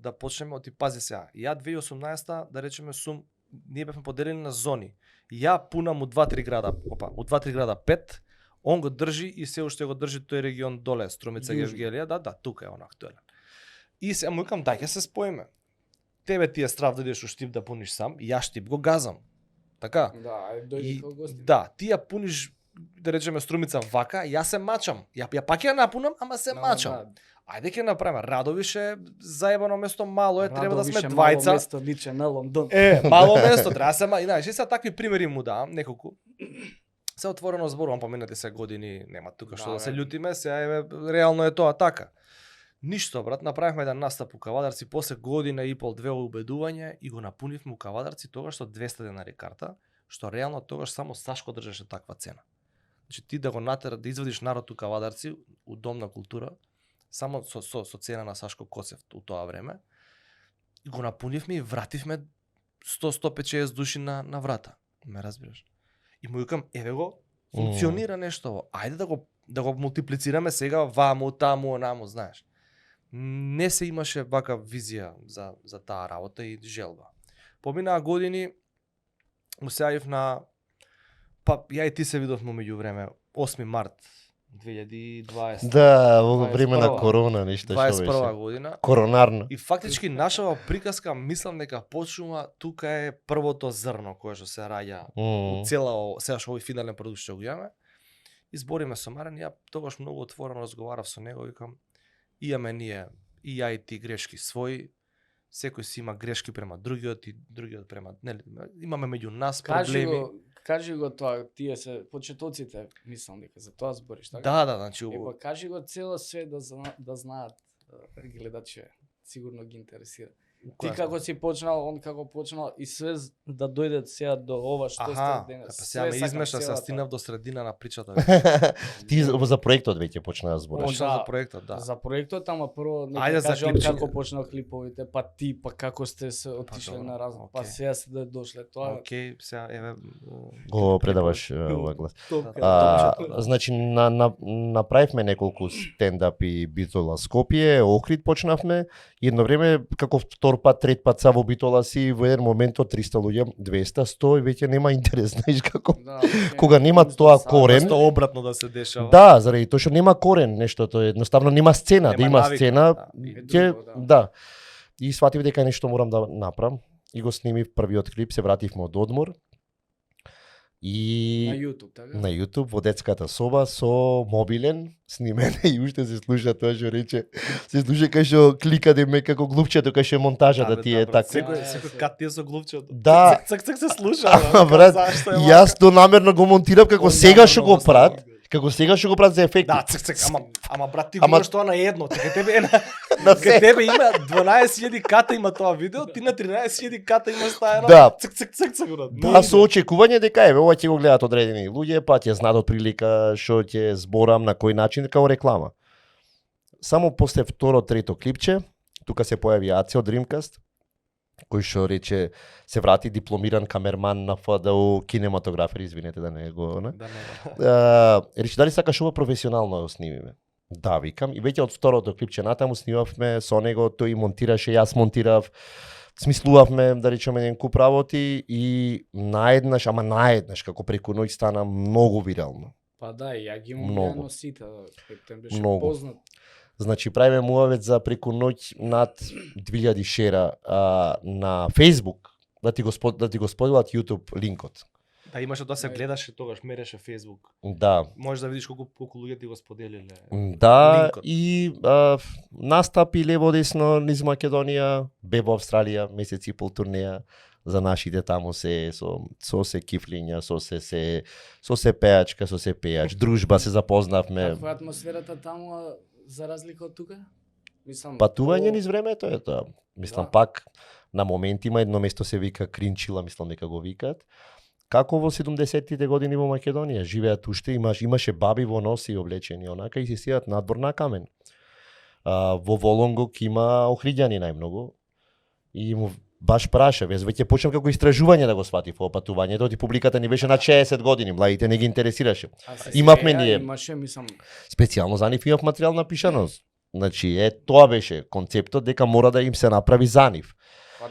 да почнеме, оти пази сега. Ја 2018 да речеме сум, ние бевме поделени на зони. Ја пунам у 2-3 града, у 2-3 града 5, он го држи и се уште го држи тој регион доле, Струмица, Гевгелија, да, тука е он актуелен. И сега му викам дај ќе се споиме. Тебе ти е страв да идеш у Штип да пуниш сам, јас Штип го газам. Така? Да, дојди како гости. Да, ти ја пуниш, да речеме Струмица вака, јас се мачам. Ја пак ја напунам, ама се мачам. Ајде ќе направиме. Радовише заебано место мало е, треба да сме двајца. Мало место личе на Лондон. Мало место, треба да се знаеш, и сега такви примери му давам неколку. Се отворено зборувам, поминати се години, нема тука што да се љутиме, сега реално е тоа така. Ништо, брат, направивме еден настап у Кавадарци после година и пол, 2 убедување и го напунивме у Кавадарци тогаш со 200 денари карта, што реално тогаш само Сашко држеше таква цена. Значи ти да го натера да извадиш народ у Кавадарци, у Дом на култура, само со цена на Сашко Коцев у тоа време, го напунивме и вративме 100-150 души на врата. Ме разбираш? И му викам, еве го, функционира нешто. Ајде да го мултиплицираме сега ваму, таму, онаму, знаеш. Не се имаше вака визија за таа работа и желба. Поминаа години, му се јавив на, ја и ти се видовме меѓу време, 8 март 2020. Да, во време на корона, ништо што беше. 21 година. Коронарно. И фактички нашава приказка, мислам дека почнува, тука е првото зрно кое што се раѓа у цела сега што овој финален продукт што го имаме. Избориме со Марен, ја тогаш многу отворено разговарав со него, викам, имаме ние и ја и ти грешки своји, секој си има грешки према другиот и другиот према, нели, имаме меѓу нас Кажи проблеми. кажи го тоа, тие се почетоците, мислам дека за тоа збориш, така? Да, значи Ева, кажи го цело свет да знаат гледачи, сигурно ги интересира. Ти како си почнал, он како почнал и све да дојде сега до ова што Аха, сте денес. па сега ме Све сакам, измеша, целата. се стигнав до средина на причата. Ти за проектот веќе почна да збориш. Почнав да. за проектот, да. За проектот, ама прво Ајде нека за кажам клипче. како почнал клиповите, па ти, па како сте се отишле добро, на разум, па окей. сега се да дошле тоа. Океј, сега еве Го предаваш ова глас. Топка. Значи направивме неколку стендапи Битола Скопје, Охрид почнавме. Едно време како втор пат, трет пат са во Битола си во еден момент од 300 луѓе, 200, 100 и веќе нема интерес, знаеш како. Да, Кога нема тоа корен, Просто обратно да се дешава. да, заради тоа што нема корен нештото, едноставно нема сцена, да Нема има навика, сцена, да. ќе Е друго, да. И сватив дека нешто морам да направам и го снимив првиот клип, се вративме од одмор. И на YouTube, така? на YouTube во детската соба со мобилен снимен и уште се слуша тоа што рече. Се слуша кај што клика ме како глупчето кај што е монтажата ти е така. Секој кат ти е со глупчето. Да. Цак се слуша. Ама, брат, И Јас то намерно го монтирав како сега што го прават. прат, како сега што го прат за ефекти. Да, цак, ама брат ти Ама- го тоа на едно, кај тебе На кај тебе има 12.000 ката има тоа видео, ти на 13.000 ката има стаено. Да. Цак брат. Да, со очекување дека еве ова ќе го гледат одредени луѓе, па ќе знаат од прилика што ќе зборам на кој начин како реклама. Само после второ, трето клипче, тука се појави Аце од Dreamcast, кој што рече се врати дипломиран камерман на ФДУ, кинематографер, извинете да не го, не? Да, не. Рече дали сакаш ова професионално да го снимиме? Да, викам, и веќе од второто клипче натаму снимавме со него, тој монтираше, јас монтирав, смислувавме, да речеме, еден куп работи и наеднаш, како преку ноќ стана многу вирално. Па да, и ја ги имам Многу. гледано сите, тем беше Многу. познат. Значи, правиме муавет за преку ноќ над 2000 шера на Facebook, да ти го споделат YouTube линкот. Да, имаше да се гледаше тогаш, мереше Facebook. Да, Можеш да видиш колку луѓе ти го споделиле. да, Линкот. и настапи лево десно низ Македонија, бе во Австралија, месец и пол турнеја за нашите таму се со се кифлиња, со се пеачка, со се пеач, дружба се запознавме. Каква е атмосферата таму за разлика од тука? Мислам, Патување низ времето е тоа. Мислам Да. пак на моменти има едно место се вика Кринчила, мислам дека го викаат. Како во 70-тите години во Македонија живеат уште, имаше баби во носи облечени онака и се сидат надвор на камен. Во Волонгок има охриѓани најмногу и му баш праша, веќе почнав како истражување да го сватив ова патувањето, ти публиката ни беше на 60 години, младите не ги интересираше. а се имавме сега ние. Имаше, мислам, Специјално за нив имав материјал напишано. Значи, тоа беше концептот дека мора да им се направи за нив. па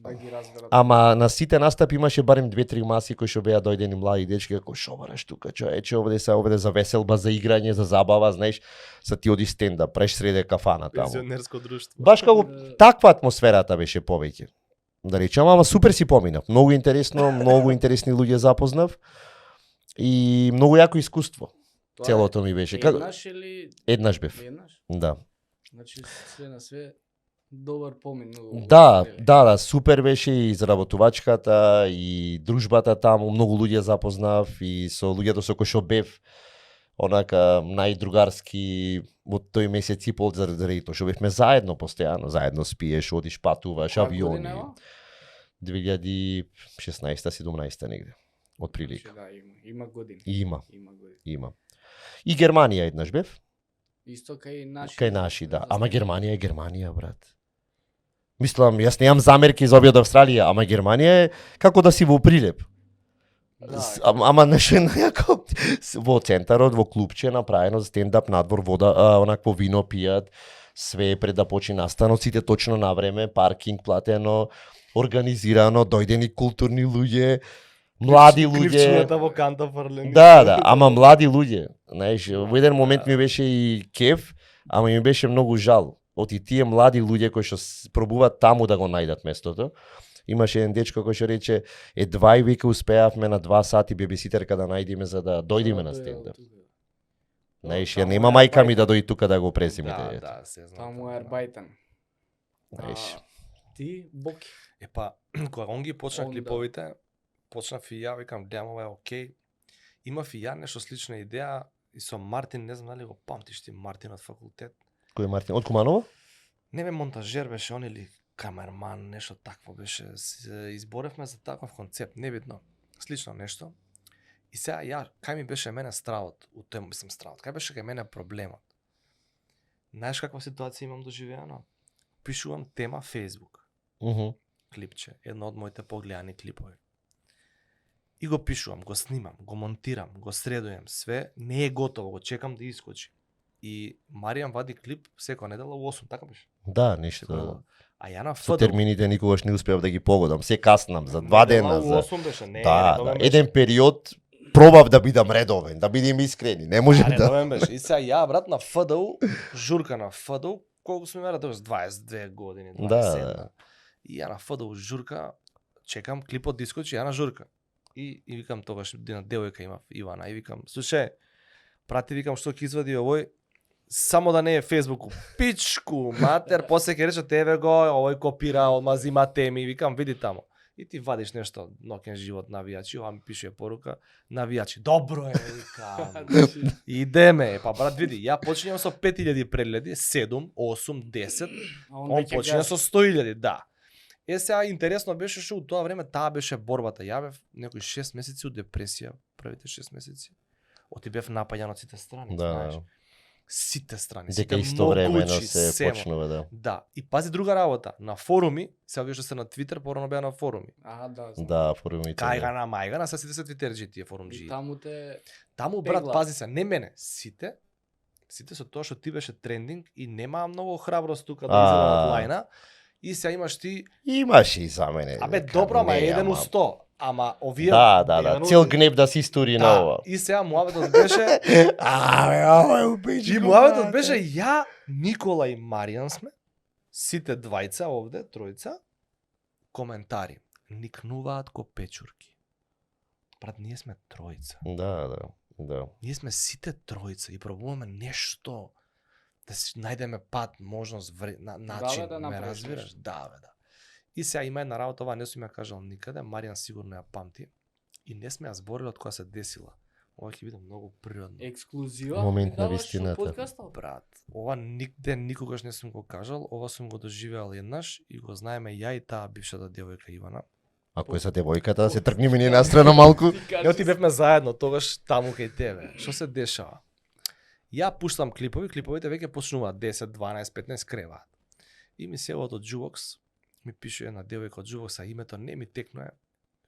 да ги разберат. Ама на сите настапи имаше барем 2-3 маси кои што беа дојдени млади дечки како шо бараш тука, човече, овде за веселба, за играње, за забава, знаеш, са ти оди стендап, преш среде кафана таму. Пензионерско друштво. Баш како таква атмосферата беше повеќе. Да речам, ама супер си поминав. Многу интересно, многу интересни луѓе запознав и многу јако искуство. Тоа е Целото ми беше. Како Еднаш или еднаш бев. еднаш? Да. Значи све на све добар помин. Да, супер беше и заработувачката и дружбата таму, многу луѓе запознав и со луѓето со кои што бев онака најдругарски во тој месец и пол заради тоа што бевме заедно постојано, заедно спиеш, одиш, патуваш, Која авиони. година е ова? 2016-17 негде, од прилика. Значи, да, има години. Има, Има години. има. И Германија еднаш бев, Исто кај наши. кај наши, да. Ама Германија е Германија, брат. Мислам, јас немам замерки за овие од Австралија, ама Германија е како да си во Прилеп. Да, Ама нешто некако во центарот, во клубче направено стендап надвор, вода, онакво вино пијат, све пред да почне настанот, сите точно на време, паркинг платено, организирано, дојдени културни луѓе, млади луѓе. Клипчината во канта фрлени. Да, ама млади луѓе. Знаеш, во еден момент ми беше и кеф, ама ми беше многу жал. Од и тие млади луѓе кои што пробуваат таму да го најдат местото. Имаше еден дечко кој што рече, едва и вика успеавме на 2 сати бебиситерка да најдеме за да дојдеме на стендап. Знаеш, ја нема мајка ми да дојди тука да го презиме Да, детето. да, се знам. Таму е арбајтен. Знаеш. ти, Боки? Епа, кога он ги почна Он, да. клиповите, почнав и ја, викам, гледам, ова е окей. Имав и ја нешто слична идеја и со Мартин, не знам дали го памтиш ти Мартин од факултет. Кој е Мартин? Од Куманово? Не бе монтажер беше он или камерман, нешто такво беше. Изборевме за таков концепт, небитно. Слично нешто. И сега ја, кај ми беше мене стравот, у тој мислам стравот, кај беше кај мене проблемот. Знаеш каква ситуација имам доживеано? Пишувам тема Facebook, клипче, едно од моите погледани клипови. И го пишувам, го снимам, го монтирам, го средуjem, све, не е готово, го чекам да искочи. И Маријан вади клип секоја недела у 8, така беше? Да, Секоја ништо. недела. А ја на Со ФДУ. термините никогаш не успеав да ги погодам. Се каснам за 2 дена. У За... 8 беше, не, Да, редовен да. беше. Еден период пробав да бидам редовен, да бидем искрени. Не може да. Редовен беше. И сега ја, брат, на ФДУ, журка на ФДУ, колку сме мера, тоа 22 години, 27. Да. И ја на ФДУ журка, чекам клипот да искочи, ја на журка. И викам тогаш една девојка имав, Ивана, и викам, слушај, прати, викам, што ќе извади овој, само да не е Фейсбуку. Пичку, матер, после ќе рече тебе го, овој копира, омазима теми, викам, види тамо. И ти вадиш нешто, ноќен живот, навијачи, ова ми пише порука, навијачи. Добро е, викам. Идеме, па брат, види, ја починјам со 5000 прегледи, 7, 8, 10, он почиња со 100.000, да. Сега интересно беше што у тоа време таа беше борбата. Ја бев некои 6 месеци у депресија, првите 6 месеци. Оти бев напаѓан од сите страни, Да. знаеш. Сите страни, Дека сите исто времено могучи, се семо. почнува, да. Да, и пази друга работа, на форуми, сега вие што се на Твитер, порано беа на форуми. А, да, знам. Да, форумите. Кајгана, мајгана, се сите се твитерџи тие И форумџи. таму те... Таму брат, пегла. пази се, не мене, сите со тоа што ти беше трендинг и нема многу храброст тука да излезе од лајна. И сега имаш ти, Имаш и за мене. абе дека добро, ама не, еден у 100. Ама овие Да, да, да. еден у- Цел гнев да се истори на ова. И сега муабетот беше, Абе, ова е убедливо. и муабетот беше ја, Никола и Маријан сме, сите двајца овде, тројца, коментари. Никнуваат ко печурки. Брат, ние сме тројца. Да, да, да. Ние сме сите тројца и пробуваме нешто да си најдеме пат, можност, начин, да ме направиш разбираш? нешто. Да, бе, да. И сега има една работа, ова не сум ја кажал никаде, Маријан сигурно ја памти и не сме ја зборили од кога се десила. Ова ќе биде многу природно. Ексклузива? Момент на даваш во вистината. подкастот? Брат, ова нигде никогаш не сум го кажал, ова сум го доживеал еднаш и го знаеме ја и таа бившата девојка Ивана. Ако е са девојката, да се тргнеме ние настрана малку. Ја ти бевме заедно тогаш таму кај тебе. Што се дешава? Ја пуштам клипови, клиповите веќе почнуваат 10, 12, 15 креваат. И ми се од Juvox, ми пише една девојка од Juvox, а името не ми текнува,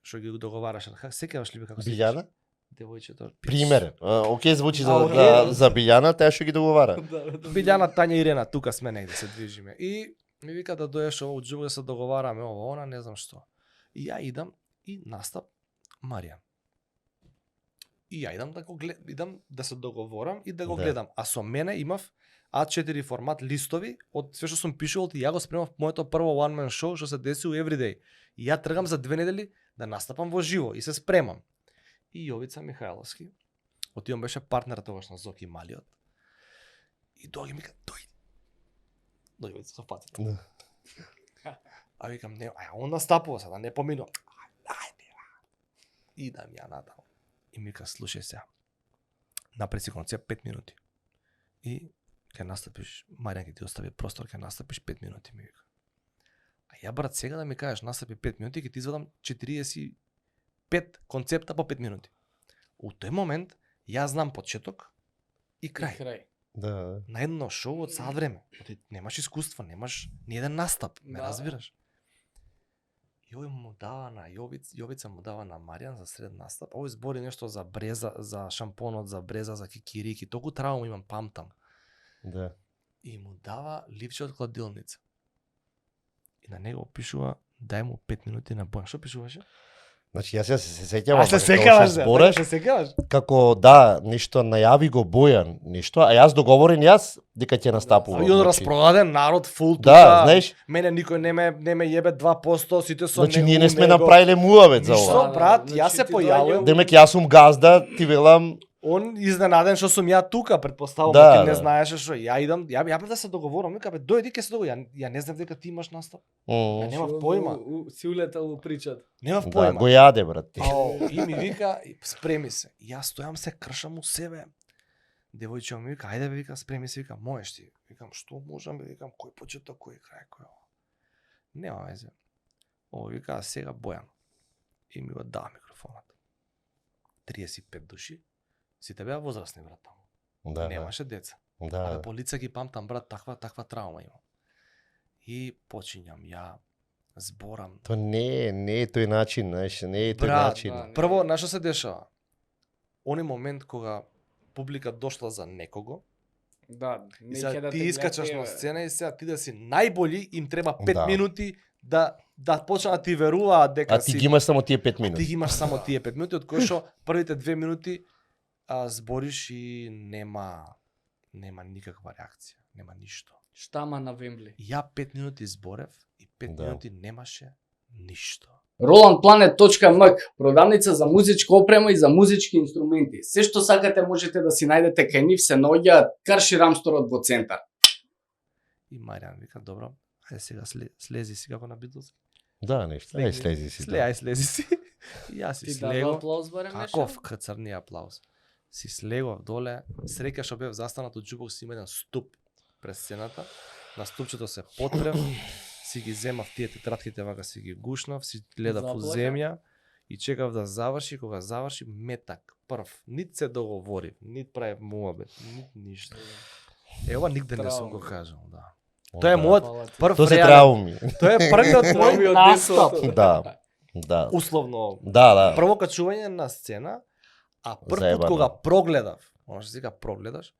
што ги договараше. Как сеќаваш ли како се Билјана? Девојчето. Пример. Океј звучи за, окей. за Билјана, таа што ги договара. Билјана, Тања, Ирена, тука сме негде се движиме. И ми вика да доеш ово од Juvox да се договараме ово, она, не знам што. И ја идам и настап Маријан. И ја идам да го идам да се договорам и да го Да. гледам. А со мене имав А4 формат листови од све што сум пишувал и ја го спремав моето прво one man show што се деси у Everyday. И ја тргам за 2 недели да настапам во живо и се спремам. И Јовица Михајловски, отидам беше партнер тогаш на Зоки Малиот. И доаѓа ми каже, дојде со фацата. Да. А викам, не, он настапува сега, не поминува. Ајде, идам ја натаму. И ми каже, слушај сега, напред си концепт 5 минути. И ќе настапиш, Маријан ќе ти остави простор, ќе настапиш 5 минути, ми вика. А ја брат, сега да ми кажеш настапи 5 минути, ќе ти извадам 45 концепта по 5 минути. У тој момент, ја знам почеток и крај. Крај. Да. На едно шоу од сад време. Ти немаш искуство, немаш ни еден настап, ме Да. разбираш. Јој му дава на Јовица му дава на Маријан за сред настап. Овој збори нешто за бреза, за шампонот, за бреза, за кикирики. Толку травма имам, памтам. Да. И му дава ливче од кладилница. И на него пишува дај му 5 минути на Бојан. Што пишуваше? Значи јас се сеќавам. А се како секаваш, што збореш, се секаваш. како да, нешто најави го Бојан, нешто, а јас договорен дека ќе настапувам. И он значи. распродаден народ фул тука. Да, знаеш, Мене никој не ме јебе 2%, сите со значи него. ние не сме него. направиле муавет за Ништо, ова. Да, брат, значи јас се ти појавувам. доаѓа Демек јас сум газда, ти велам Он изненаден што сум ја тука, претпоставувам Да, дека не да. знаеше што. Ја идам, ја бев да се договорам, вика бе дојди ќе се договорам. Ја не знам дека ти имаш настап. Мм. Немав појма. Си улетал у причата. Немав Да, појма. го јаде брат. Ау, и ми вика, спреми се. Јас стојам се кршам у себе. Девојче ми вика, ајде бе, вика, спреми се, вика, можеш ти. Викам, што можам бе, викам, кој почеток, кој крај, кој ова. Нема везе. Ово вика, сега Бојан. И ми го дава микрофонот. 35 души. Сите беа возрастни, брат, таму. Да, Немаше деца. да. Абе, по лице ги памтам, брат, таква травма имам. И почињам ја, зборам. То не е тој начин, знаеш, не е тој Брат, начин. да. Прво, на што се дешава? Оној момент кога публика дошла за некого, Да, и сега да ти те искачаш гледа, на еве. сцена и сега ти да си најбољи, им треба 5 Да. минути да почнат да ти веруваат дека А ти си... ги имаш само тие 5 Ти минути. ги имаш само тие 5 минути, од кои што првите 2 минути збориш и нема никаква реакција, нема ништо. Штама на Вембли. Ја 5 минути зборев и 5 Да. минути немаше ништо. RolandPlanet.mk, продавница за музичка опрема и за музички инструменти. Се што сакате можете да си најдете кај нив, се наоѓаат Карши Рамсторот во центар. И Маријан вика, добро, ајде сега слези си како на Битлз. Да, нешто. Ај слези си. да. Слези си. И јас си Ти дава слегов. аплауз барем Каков кацарни аплауз. Си слегов доле, среќа што бев застанат од џубок си има еден ступ пред сцената. На ступчето се потпрев, си ги земав тие тетратките вака си ги гушнав, си гледав у Заплака? земја и чекав да заврши, кога заврши метак, прв. Нит се договорив, нит правев муабет, нит ништо. Ева нигде не сум го Трауми. кажал, да. Тоа е Да. мојот Фала ти. прв То се реален- трауми. Тоа е првиот Трауми мој од настап. детството. Да. Да. Условно, Да. прво качување на сцена, а прв пат Заебано. кога прогледав, она што сега прогледаш,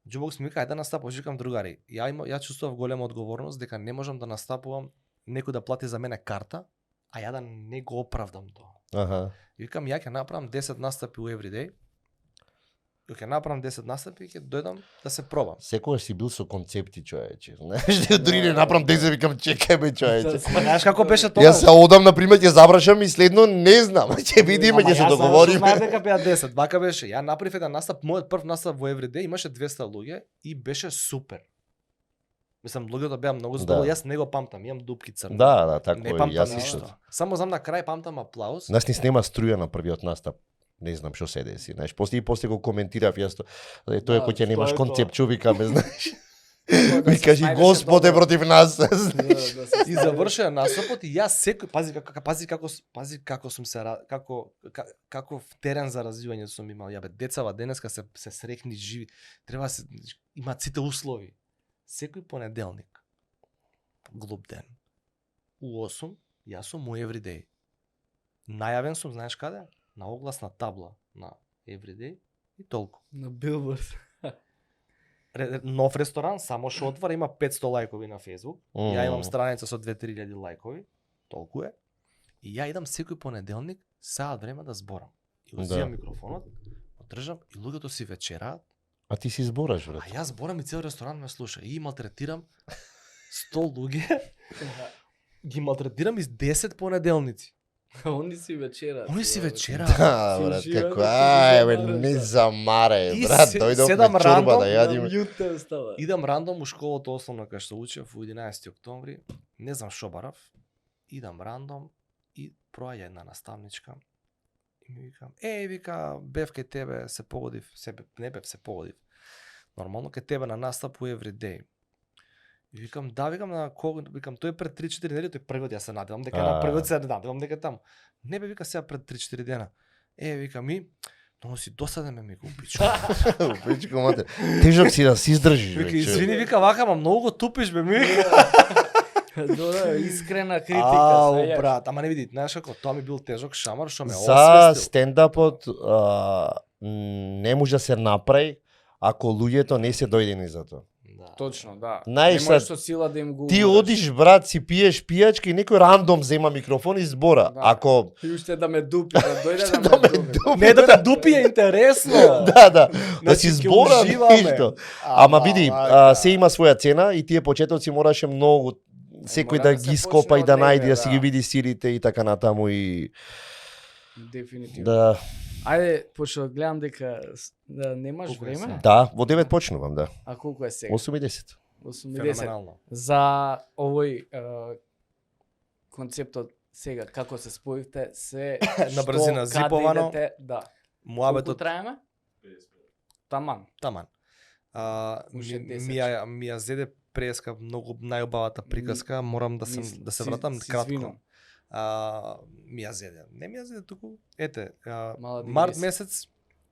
џубок ми вика, ајде да настапуваш, викам другари, ја чувствував голема одговорност дека не можам да настапувам некој да плати за мене карта, а ја да не го оправдам тоа. Аха. И викам ја ќе направам 10 настапи у Everyday. И ќе направам 10 настапи и ќе дојдам да се пробам. Секогаш си бил со концепти, човече. Знаеш, дури не направам 10, викам чекај бе, човече. Ама знаеш како беше тоа? Јас се одам на пример ќе завршам и следно не знам, ќе видиме, ќе се договориме. Знаеш дека беа 10, вака беше. Ја направив еден настап, мојот прв настап во Everyday имаше 200 луѓе и беше супер. Мислам, луѓето беа многу задоволни, Да. јас не го памтам, имам дупки црни. Да, така Не и памтам јас ништо. исто. Само знам на крај памтам аплауз. Нас ни снема струја на првиот настап. Не знам што се деси, знаеш. После го коментирав јас тоа. Тоа е Да, кој ќе немаш тоа е концепт, тоа. што викаме, знаеш. Да Ми се кажи снајдеше Господ е добро. против нас. Да, да се И завршија настапот и јас секој пази како сум се како терен за развивање сум имал. Ја бе децава денеска се срекни живи. Треба се имаат сите услови. Секој понеделник глуп ден. У 8 јас сум у Everyday. Најавен сум, знаеш каде? На огласна табла на Everyday и толку. На билборд. Нов ресторан, само што отвара, има 500 лајкови на Facebook. Ја имам страница со 2-3 лајкови, толку е. И ја идам секој понеделник, саат време да зборам. И узимам микрофонот, одржам и луѓето си вечераат, А ти си збораш, брат. а јас зборам и цел ресторан ме слуша. И малтретирам 100 луѓе, ги малтретирам из 10 понеделници. Они си вечера. Они си вечераат. Да, брат, Си живеат како да се ај, бе, забават, не да. замаре, И брат, се- дојдовме седам чорба рандом да јадиме. Јутен става. Идам рандом у школата основна кај што учев во 11 октомври, не знам што барав, идам рандом и проаѓа една наставничка и ми викам, вика, бев кај тебе, се погодив, не бев, се погодив. Нормално кај тебе на настап у Everyday. И викам, да, викам, на кого, викам, тој е пред 3-4 недели, тој првиот, јас се надевам дека на првиот се надевам дека е таму. Не бе, вика, сега пред 3-4 дена. Вика ми, но си досаден ме ми го пичко. Пичко мате. Тежок си да се издржиш, Вика, бе. извини, вика, вака, ма многу го тупиш, бе, ми вика. Добра, искрена критика. Ау, сваѓаш. брат, ама не види, знаеш како, тоа ми бил тежок шамар, што ме За освестил. стендапот не може да се направи ако луѓето не се дојдени за тоа. Да. Точно, да. Знаеш, Не можеш sad, со сила да им го Ти умориш. одиш, брат, си пиеш пијачка и некој рандом зема микрофон и збора. Да. Ако И уште да ме дупи, да дојде Ще да да ме ме дупи. дупи. Не да те дупи е интересно. да, да Значи, си ќе збора уживаме. нешто. Ама види, вака. се има своја цена и тие почетоци мораше многу секој мора да да се ги скопа почне и да од најде, негде, да си да. ги види силите и така натаму и Дефинитивно. да Ајде, пошто гледам дека немаш Колку е време. сега? Да, во 9 почнувам, да. А колку е сега? 8:10. 80. Феноменално. За овој концептот сега како се споивте се На брзина, што, каде зиповано. идете, да. Колку Муабетот траеме? Таман. таман. Уште 10. Ми ја зеде преска многу најубавата приказка, морам да се вратам кратко. Извинувам. Ми ја зеде. Не ми ја зеде туку. Ете, Мала март дигресија. месец,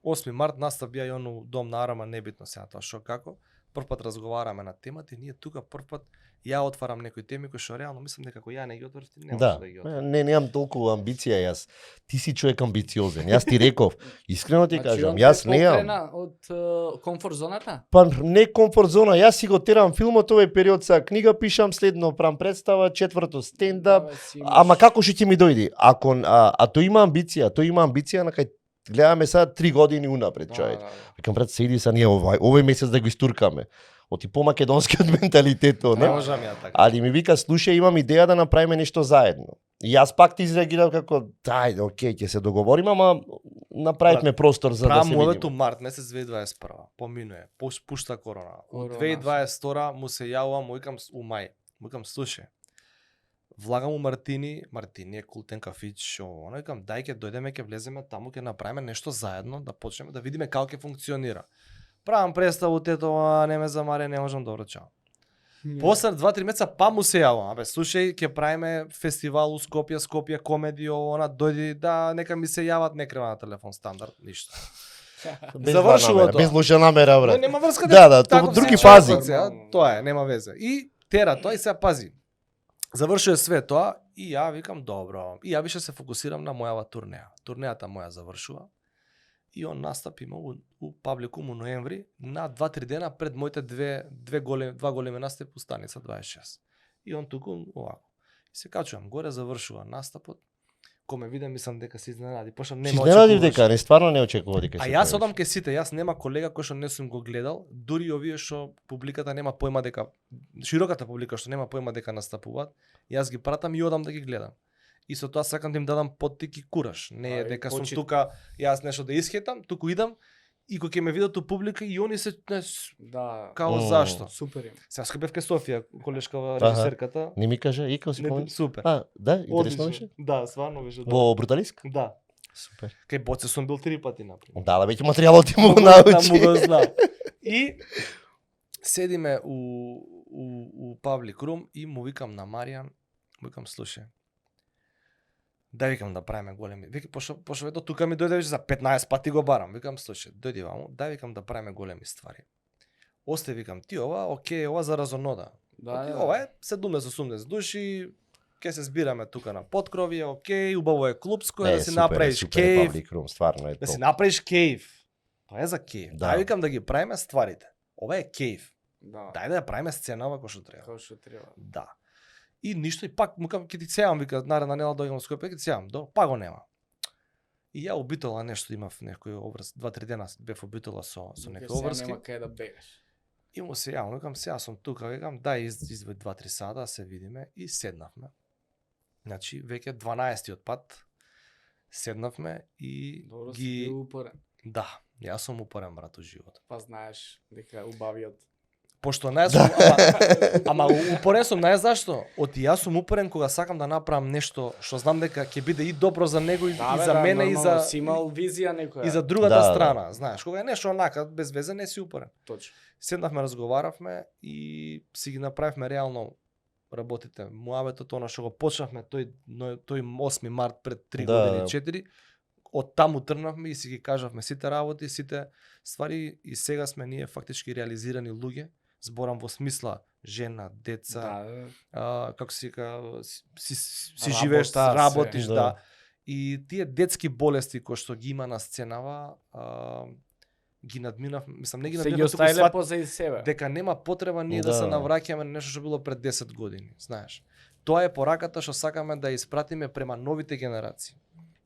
8 март настав бија и оно дом на Арама, небитно сега тоа што како. Прв пат разговараме на темата и ние тука прв пат ја отварам некои теми кои што реално мислам дека ја не ги отворив, ти не можеш Да, да ги отвориш. не немам толку амбиција јас. Ти си човек амбициозен. Јас ти реков, искрено ти Значи, кажам, он јас те немам. покрена од комфорт зоната? Па не комфорт зона, јас си го терам филмот овој период, са книга пишам, следно правам представа, четврто стендап. Да, си имаш- Ама како ќе ти ми дојде? Ако тој има амбиција, на кај гледаме сега 3 години унапред, човек. Викам брат, седи са ние овој месец да го истуркаме. Оти по македонскиот менталитет, Не не? можам ја така. Али ми вика, слушај, имам идеја да направиме нешто заедно. И јас пак ти изреагирав како, дај, окей, ќе се договориме, ама направивме простор за да Правам се муабето видиме. март месец 2021. Поминуе, пушта корона. Од Корона. 2022 му се јавувам, му викам у мај. Му викам слушај. Влагам у Мартини е култен кафич, оно викам дај ќе дојдеме, ќе влеземе таму, ќе направиме нешто заедно, да почнеме да видиме како ќе функционира. Правам представу тето, не ме замаре, не можам да врачам. После 2-3 месеца па му се јавам, абе слушај, ќе правиме фестивал у Скопје комеди, она дојди да нека ми се јават, не крема на телефон стандард, ништо. Без завршува зла намера, тоа. без лоша намера, брат. Нема врска Да, таков други си фази. човек, сега, тоа е, нема везе. И тера тоа и сега пази. Завршува све тоа и ја викам добро. И ја више се фокусирам на мојава турнеја. Турнејата моја завршува. И он настап има у Пабликум у ноември на 2-3 дена пред моите два големи настапи у Станица 26. И он туку овако. И се качувам горе, завршува настапот. Ко ме виде, мислам дека се изненади. Пошто Си нема изненадив очекуваш. дека, не стварно не очекува дека А ќе јас појавиш. одам ке сите, јас нема колега кој што не сум го гледал, дури и овие што публиката нема појма дека, широката публика што нема појма дека настапуваат, јас ги пратам и одам да ги гледам. И со тоа сакам да им дадам поттик и кураж. Не е А, и дека сум почит. тука, јас нешто да исхетам, туку идам и кога ќе ме видат у публика и они се Да. као зашто. Супер им. Сега скапев ке Софија, колешкава Аха. режисерката. Не ми кажа, икао си Не, помниш? супер. Да, интересно Одлично. беше. Да, стварно беше. Во Бруталиск? Да. Супер. Кај Боце сум бил 3 пати например. Да, веќе материјалот ти му го Му научи. го знам. И седиме у Павлик Рум и му викам на Маријан, му викам слушај. Да викам да правиме големи. Вика пошто ето тука ми дојде веќе за 15 пати го барам. Викам слушај, дојди ваму, да викам да правиме големи ствари. Осте викам ти ова, окей, ова за разонода. Да, Ова е 70-80 души, ќе се збираме тука на подкровие, окей, убаво е клубско, да си направиш кейф, Паблик Рум, стварно е да си тоа. направиш кейф. Тоа е за кейф. Да. Да. Викам да ги правиме стварите. Ова е кейф. Да. Дај да ја правиме сценава кој што треба. Како што треба. Да. И ништо и пак му кажам ќе ти сеам, вика наредна недела доаѓам во Скопје, ќе ти сеам. Па го нема. И ја обитола нешто имав некој образ, 2-3 дена бев обитола со некој Сега обврски. Нема кај да бегаш. И му се јавам, викам сега сум тука, викам дај извај 2-3 сата да се видиме и седнавме. Значи веќе 12-тиот пат седнавме и Добро си бил упорен. Да, јас сум упорен брат у животот. Па знаеш дека убавиот. Пошто не сум, ама упорен сум, знаеш зашто? Оти јас сум упорен кога сакам да направам нешто што знам дека ќе биде и добро за него и за мене и за си имал визија некоја. и за другата Да, да. страна, знаеш, кога е нешто онака без везе не си упорен. Точно. Седнавме, разговаравме и си ги направивме реално работите. Муабетот, она што го почнавме тој 8 март пред 3 Да. години 4, од таму тргнавме и си ги кажавме сите работи, сите ствари и сега сме ние фактички реализирани луѓе. Зборам во смисла жена, деца, Да. како се вика, си Работа, живееш, се. работиш, Да. да. И тие детски болести кои што ги има на сценава, ги надминав, мислам не ги Се ги надминав, туку оставиле сват позади себе. дека нема потреба ние да Да. се навраќаме на нешто што било пред 10 години, знаеш. Тоа е пораката што сакаме да испратиме према новите генерации.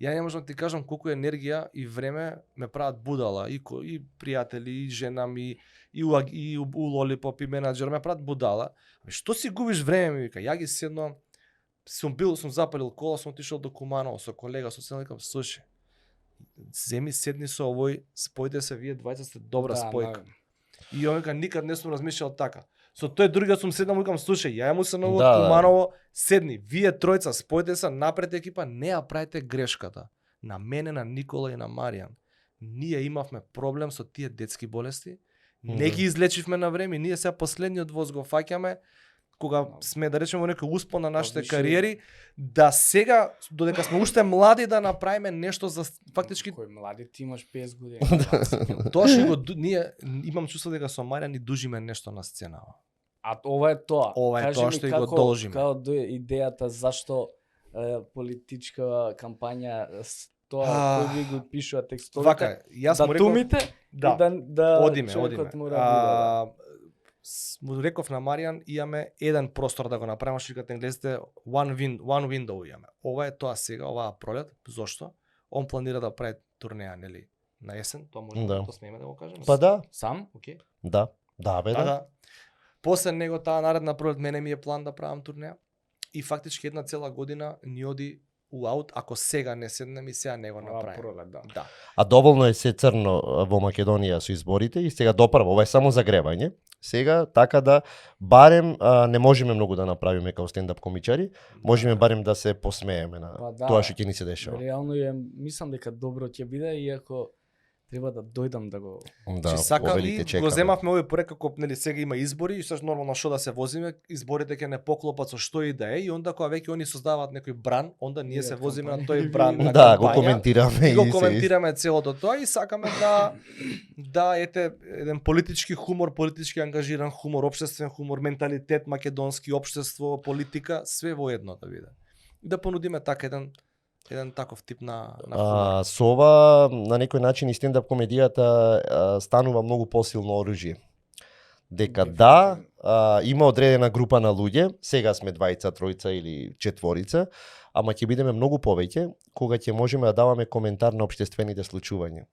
Ја не можам да ти кажам колку енергија и време ме прават будала, и пријатели, и жена ми, и у Лолипоп, и менаџер ме прават будала. Што си губиш време, ми вика, ја ги седно, сум запалил кола, сум отишол до Куманово со колега, со седно, викам, слушај, Земи седни со овој, спојте се, вие двајца сте добра спојка. И он вика, никад не сум размишljал така. Со тој другиот сум седнал, викам, слушај, ја му се ново Да, да. Куманово, седни, вие тројца, спојте се, напред екипа, не ја правите грешката. На мене, на Никола и на Маријан. Ние имавме проблем со тие детски болести, не ги излечивме на време, ние сега последниот воз го фаќаме, кога сме, да речеме, во некој успон на нашите кариери, да сега, додека сме уште млади, да направиме нешто за фактички... Кој млади, ти имаш 5 години. Тоа што го ние имам чувство дека со Маријан ни дужиме нешто на сцена. А ова е тоа. Ова е Кажи тоа ми што и го како- должиме. Како идејата зашто политичка кампања тоа кој ви го пишува текстовите. Вака, јас му реков, датумите да, да одиме. човекот мора да Му реков на Маријан, имаме еден простор да го направиме, што викат енглезите, one window имаме. Ова е тоа сега, оваа пролет. Зошто? Он планира да прави турнеја, нели? На есен, тоа може Да. тоа смееме да го кажеме. Па да, сам. Океј. да. Да, бе, да. После него таа наредна пролет мене ми е план да правам турнеја. И фактички една цела година ни оди у аут, ако сега не седнем и сега не го Ова направиме. пролет, да. Да. А доволно е се црно во Македонија со изборите и сега допрва, ова е само загревање. Сега така да барем не можеме многу да направиме како стендап комичари, можеме барем да се посмееме на Па да. тоа што ќе ни се дешава. Реално е, мислам дека добро ќе биде, иако треба да дојдам да го... Да, Че сака овелите и чекаме. го земавме овој проект како нели сега има избори и што нормално што да се возиме, изборите ќе не поклопат со што и да е и онда кога веќе они создаваат некој бран, онда ние се возиме на тој бран на Да, го кампања, коментираме и го се- коментираме целото тоа и сакаме да ете еден политички хумор, политички ангажиран хумор, општествен хумор, менталитет македонски, општество, политика, све во едно да биде. И да понудиме така еден таков тип на хумор. Со ова на некој начин и стендап комедијата станува многу посилно оружје. Дека да, има одредена група на луѓе, сега сме двајца, тројца или четворица, ама ќе бидеме многу повеќе кога ќе можеме да даваме коментар на општествените случувања.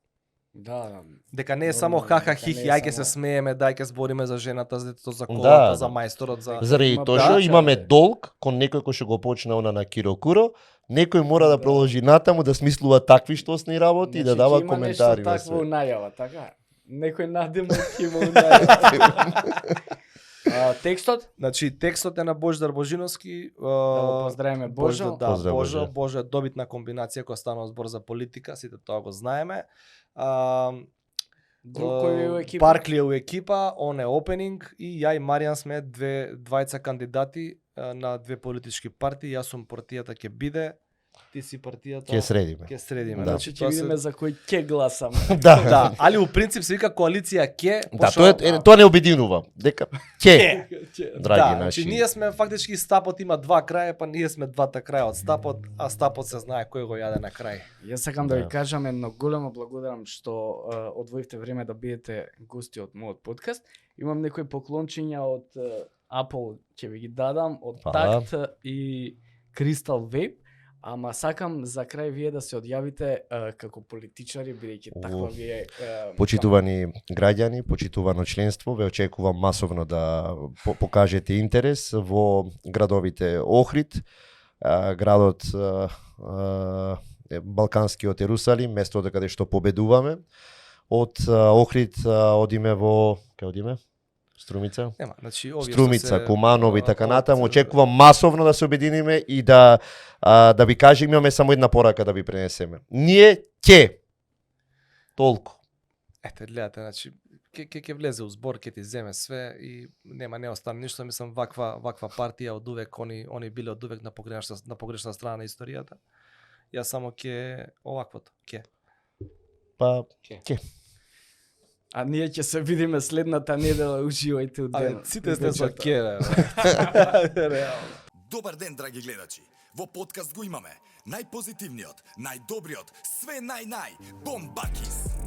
Да, Дека не е само ха-ха дека хихи, не е ај ќе се само- смееме, дај ќе збориме за жената, за детето, за колата, Да, за да. мајсторот, за... Заради Има тоа што прача, имаме бе. долг кон некој кој што го почна она на Киро-Куро, некој мора да Да. продолжи натаму да смислува такви штосни работи и да Значи, дава ќе има коментари нешто на такво све. најава, така? Некој надимок ќе има најава. Текстот? Значи, текстот е на Божидар Божиновски. Да го поздравиме Божо. Да, Поздрав, Божо. Боже. Божо е добитна комбинација која станува збор за политика, сите тоа го знаеме. Друг кој е у екипа? Баркли е у екипа, он е опенинг и ја и Маријан сме двајца кандидати на две политички партии. Јас сум партијата ќе биде, ти си партијата Ќе средиме. ќе средиме. Да. Значи ќе тоа се- видиме за кој ќе гласам. Да, Да, али у принцип се вика коалиција ќе. Да, тоа не обединува. Дека ќе, драги Да, наши. значи ние сме фактички стапот има два краја, па ние сме двата краја од стапот, а стапот се знае кој го јаде на крај. Јас сакам да Да. ви кажам едно големо благодарам што одвоивте време да бидете гости од мојот подкаст. Имам некои поклончиња од Apple, ќе ви ги дадам, од Фала. Tact и Crystal Vape. Ама сакам за крај вие да се одјавите како политичари, бидејќи таква ви е... Почитувани граѓани, почитувано членство, ве очекувам масовно да покажете интерес во градовите Охрид, градот Балканскиот Ерусалим, место од каде што победуваме. Од Охрид одиме во... Кај одиме? Струмица? Нема, значи овие Струмица, што се- Куманово и така од- натаму. Очекувам масовно да се обединиме и да ви кажем, имаме само една порака да ви пренесеме. Ние ќе. Толку. Ете, гледате, значи ќе влезе у збор, ќе ти земе све и не остане ништо, мислам ваква партија од увек они биле од увек на погрешна страна на историјата. Јас само ќе оваквото, ќе. Па, А ние ќе се видиме следната недела, уживајте у Абе, денот. сите сте со ќе, реално. Добар ден, драги гледачи. Во подкаст го имаме најпозитивниот, најдобриот, све нај-нај, Бомбакис.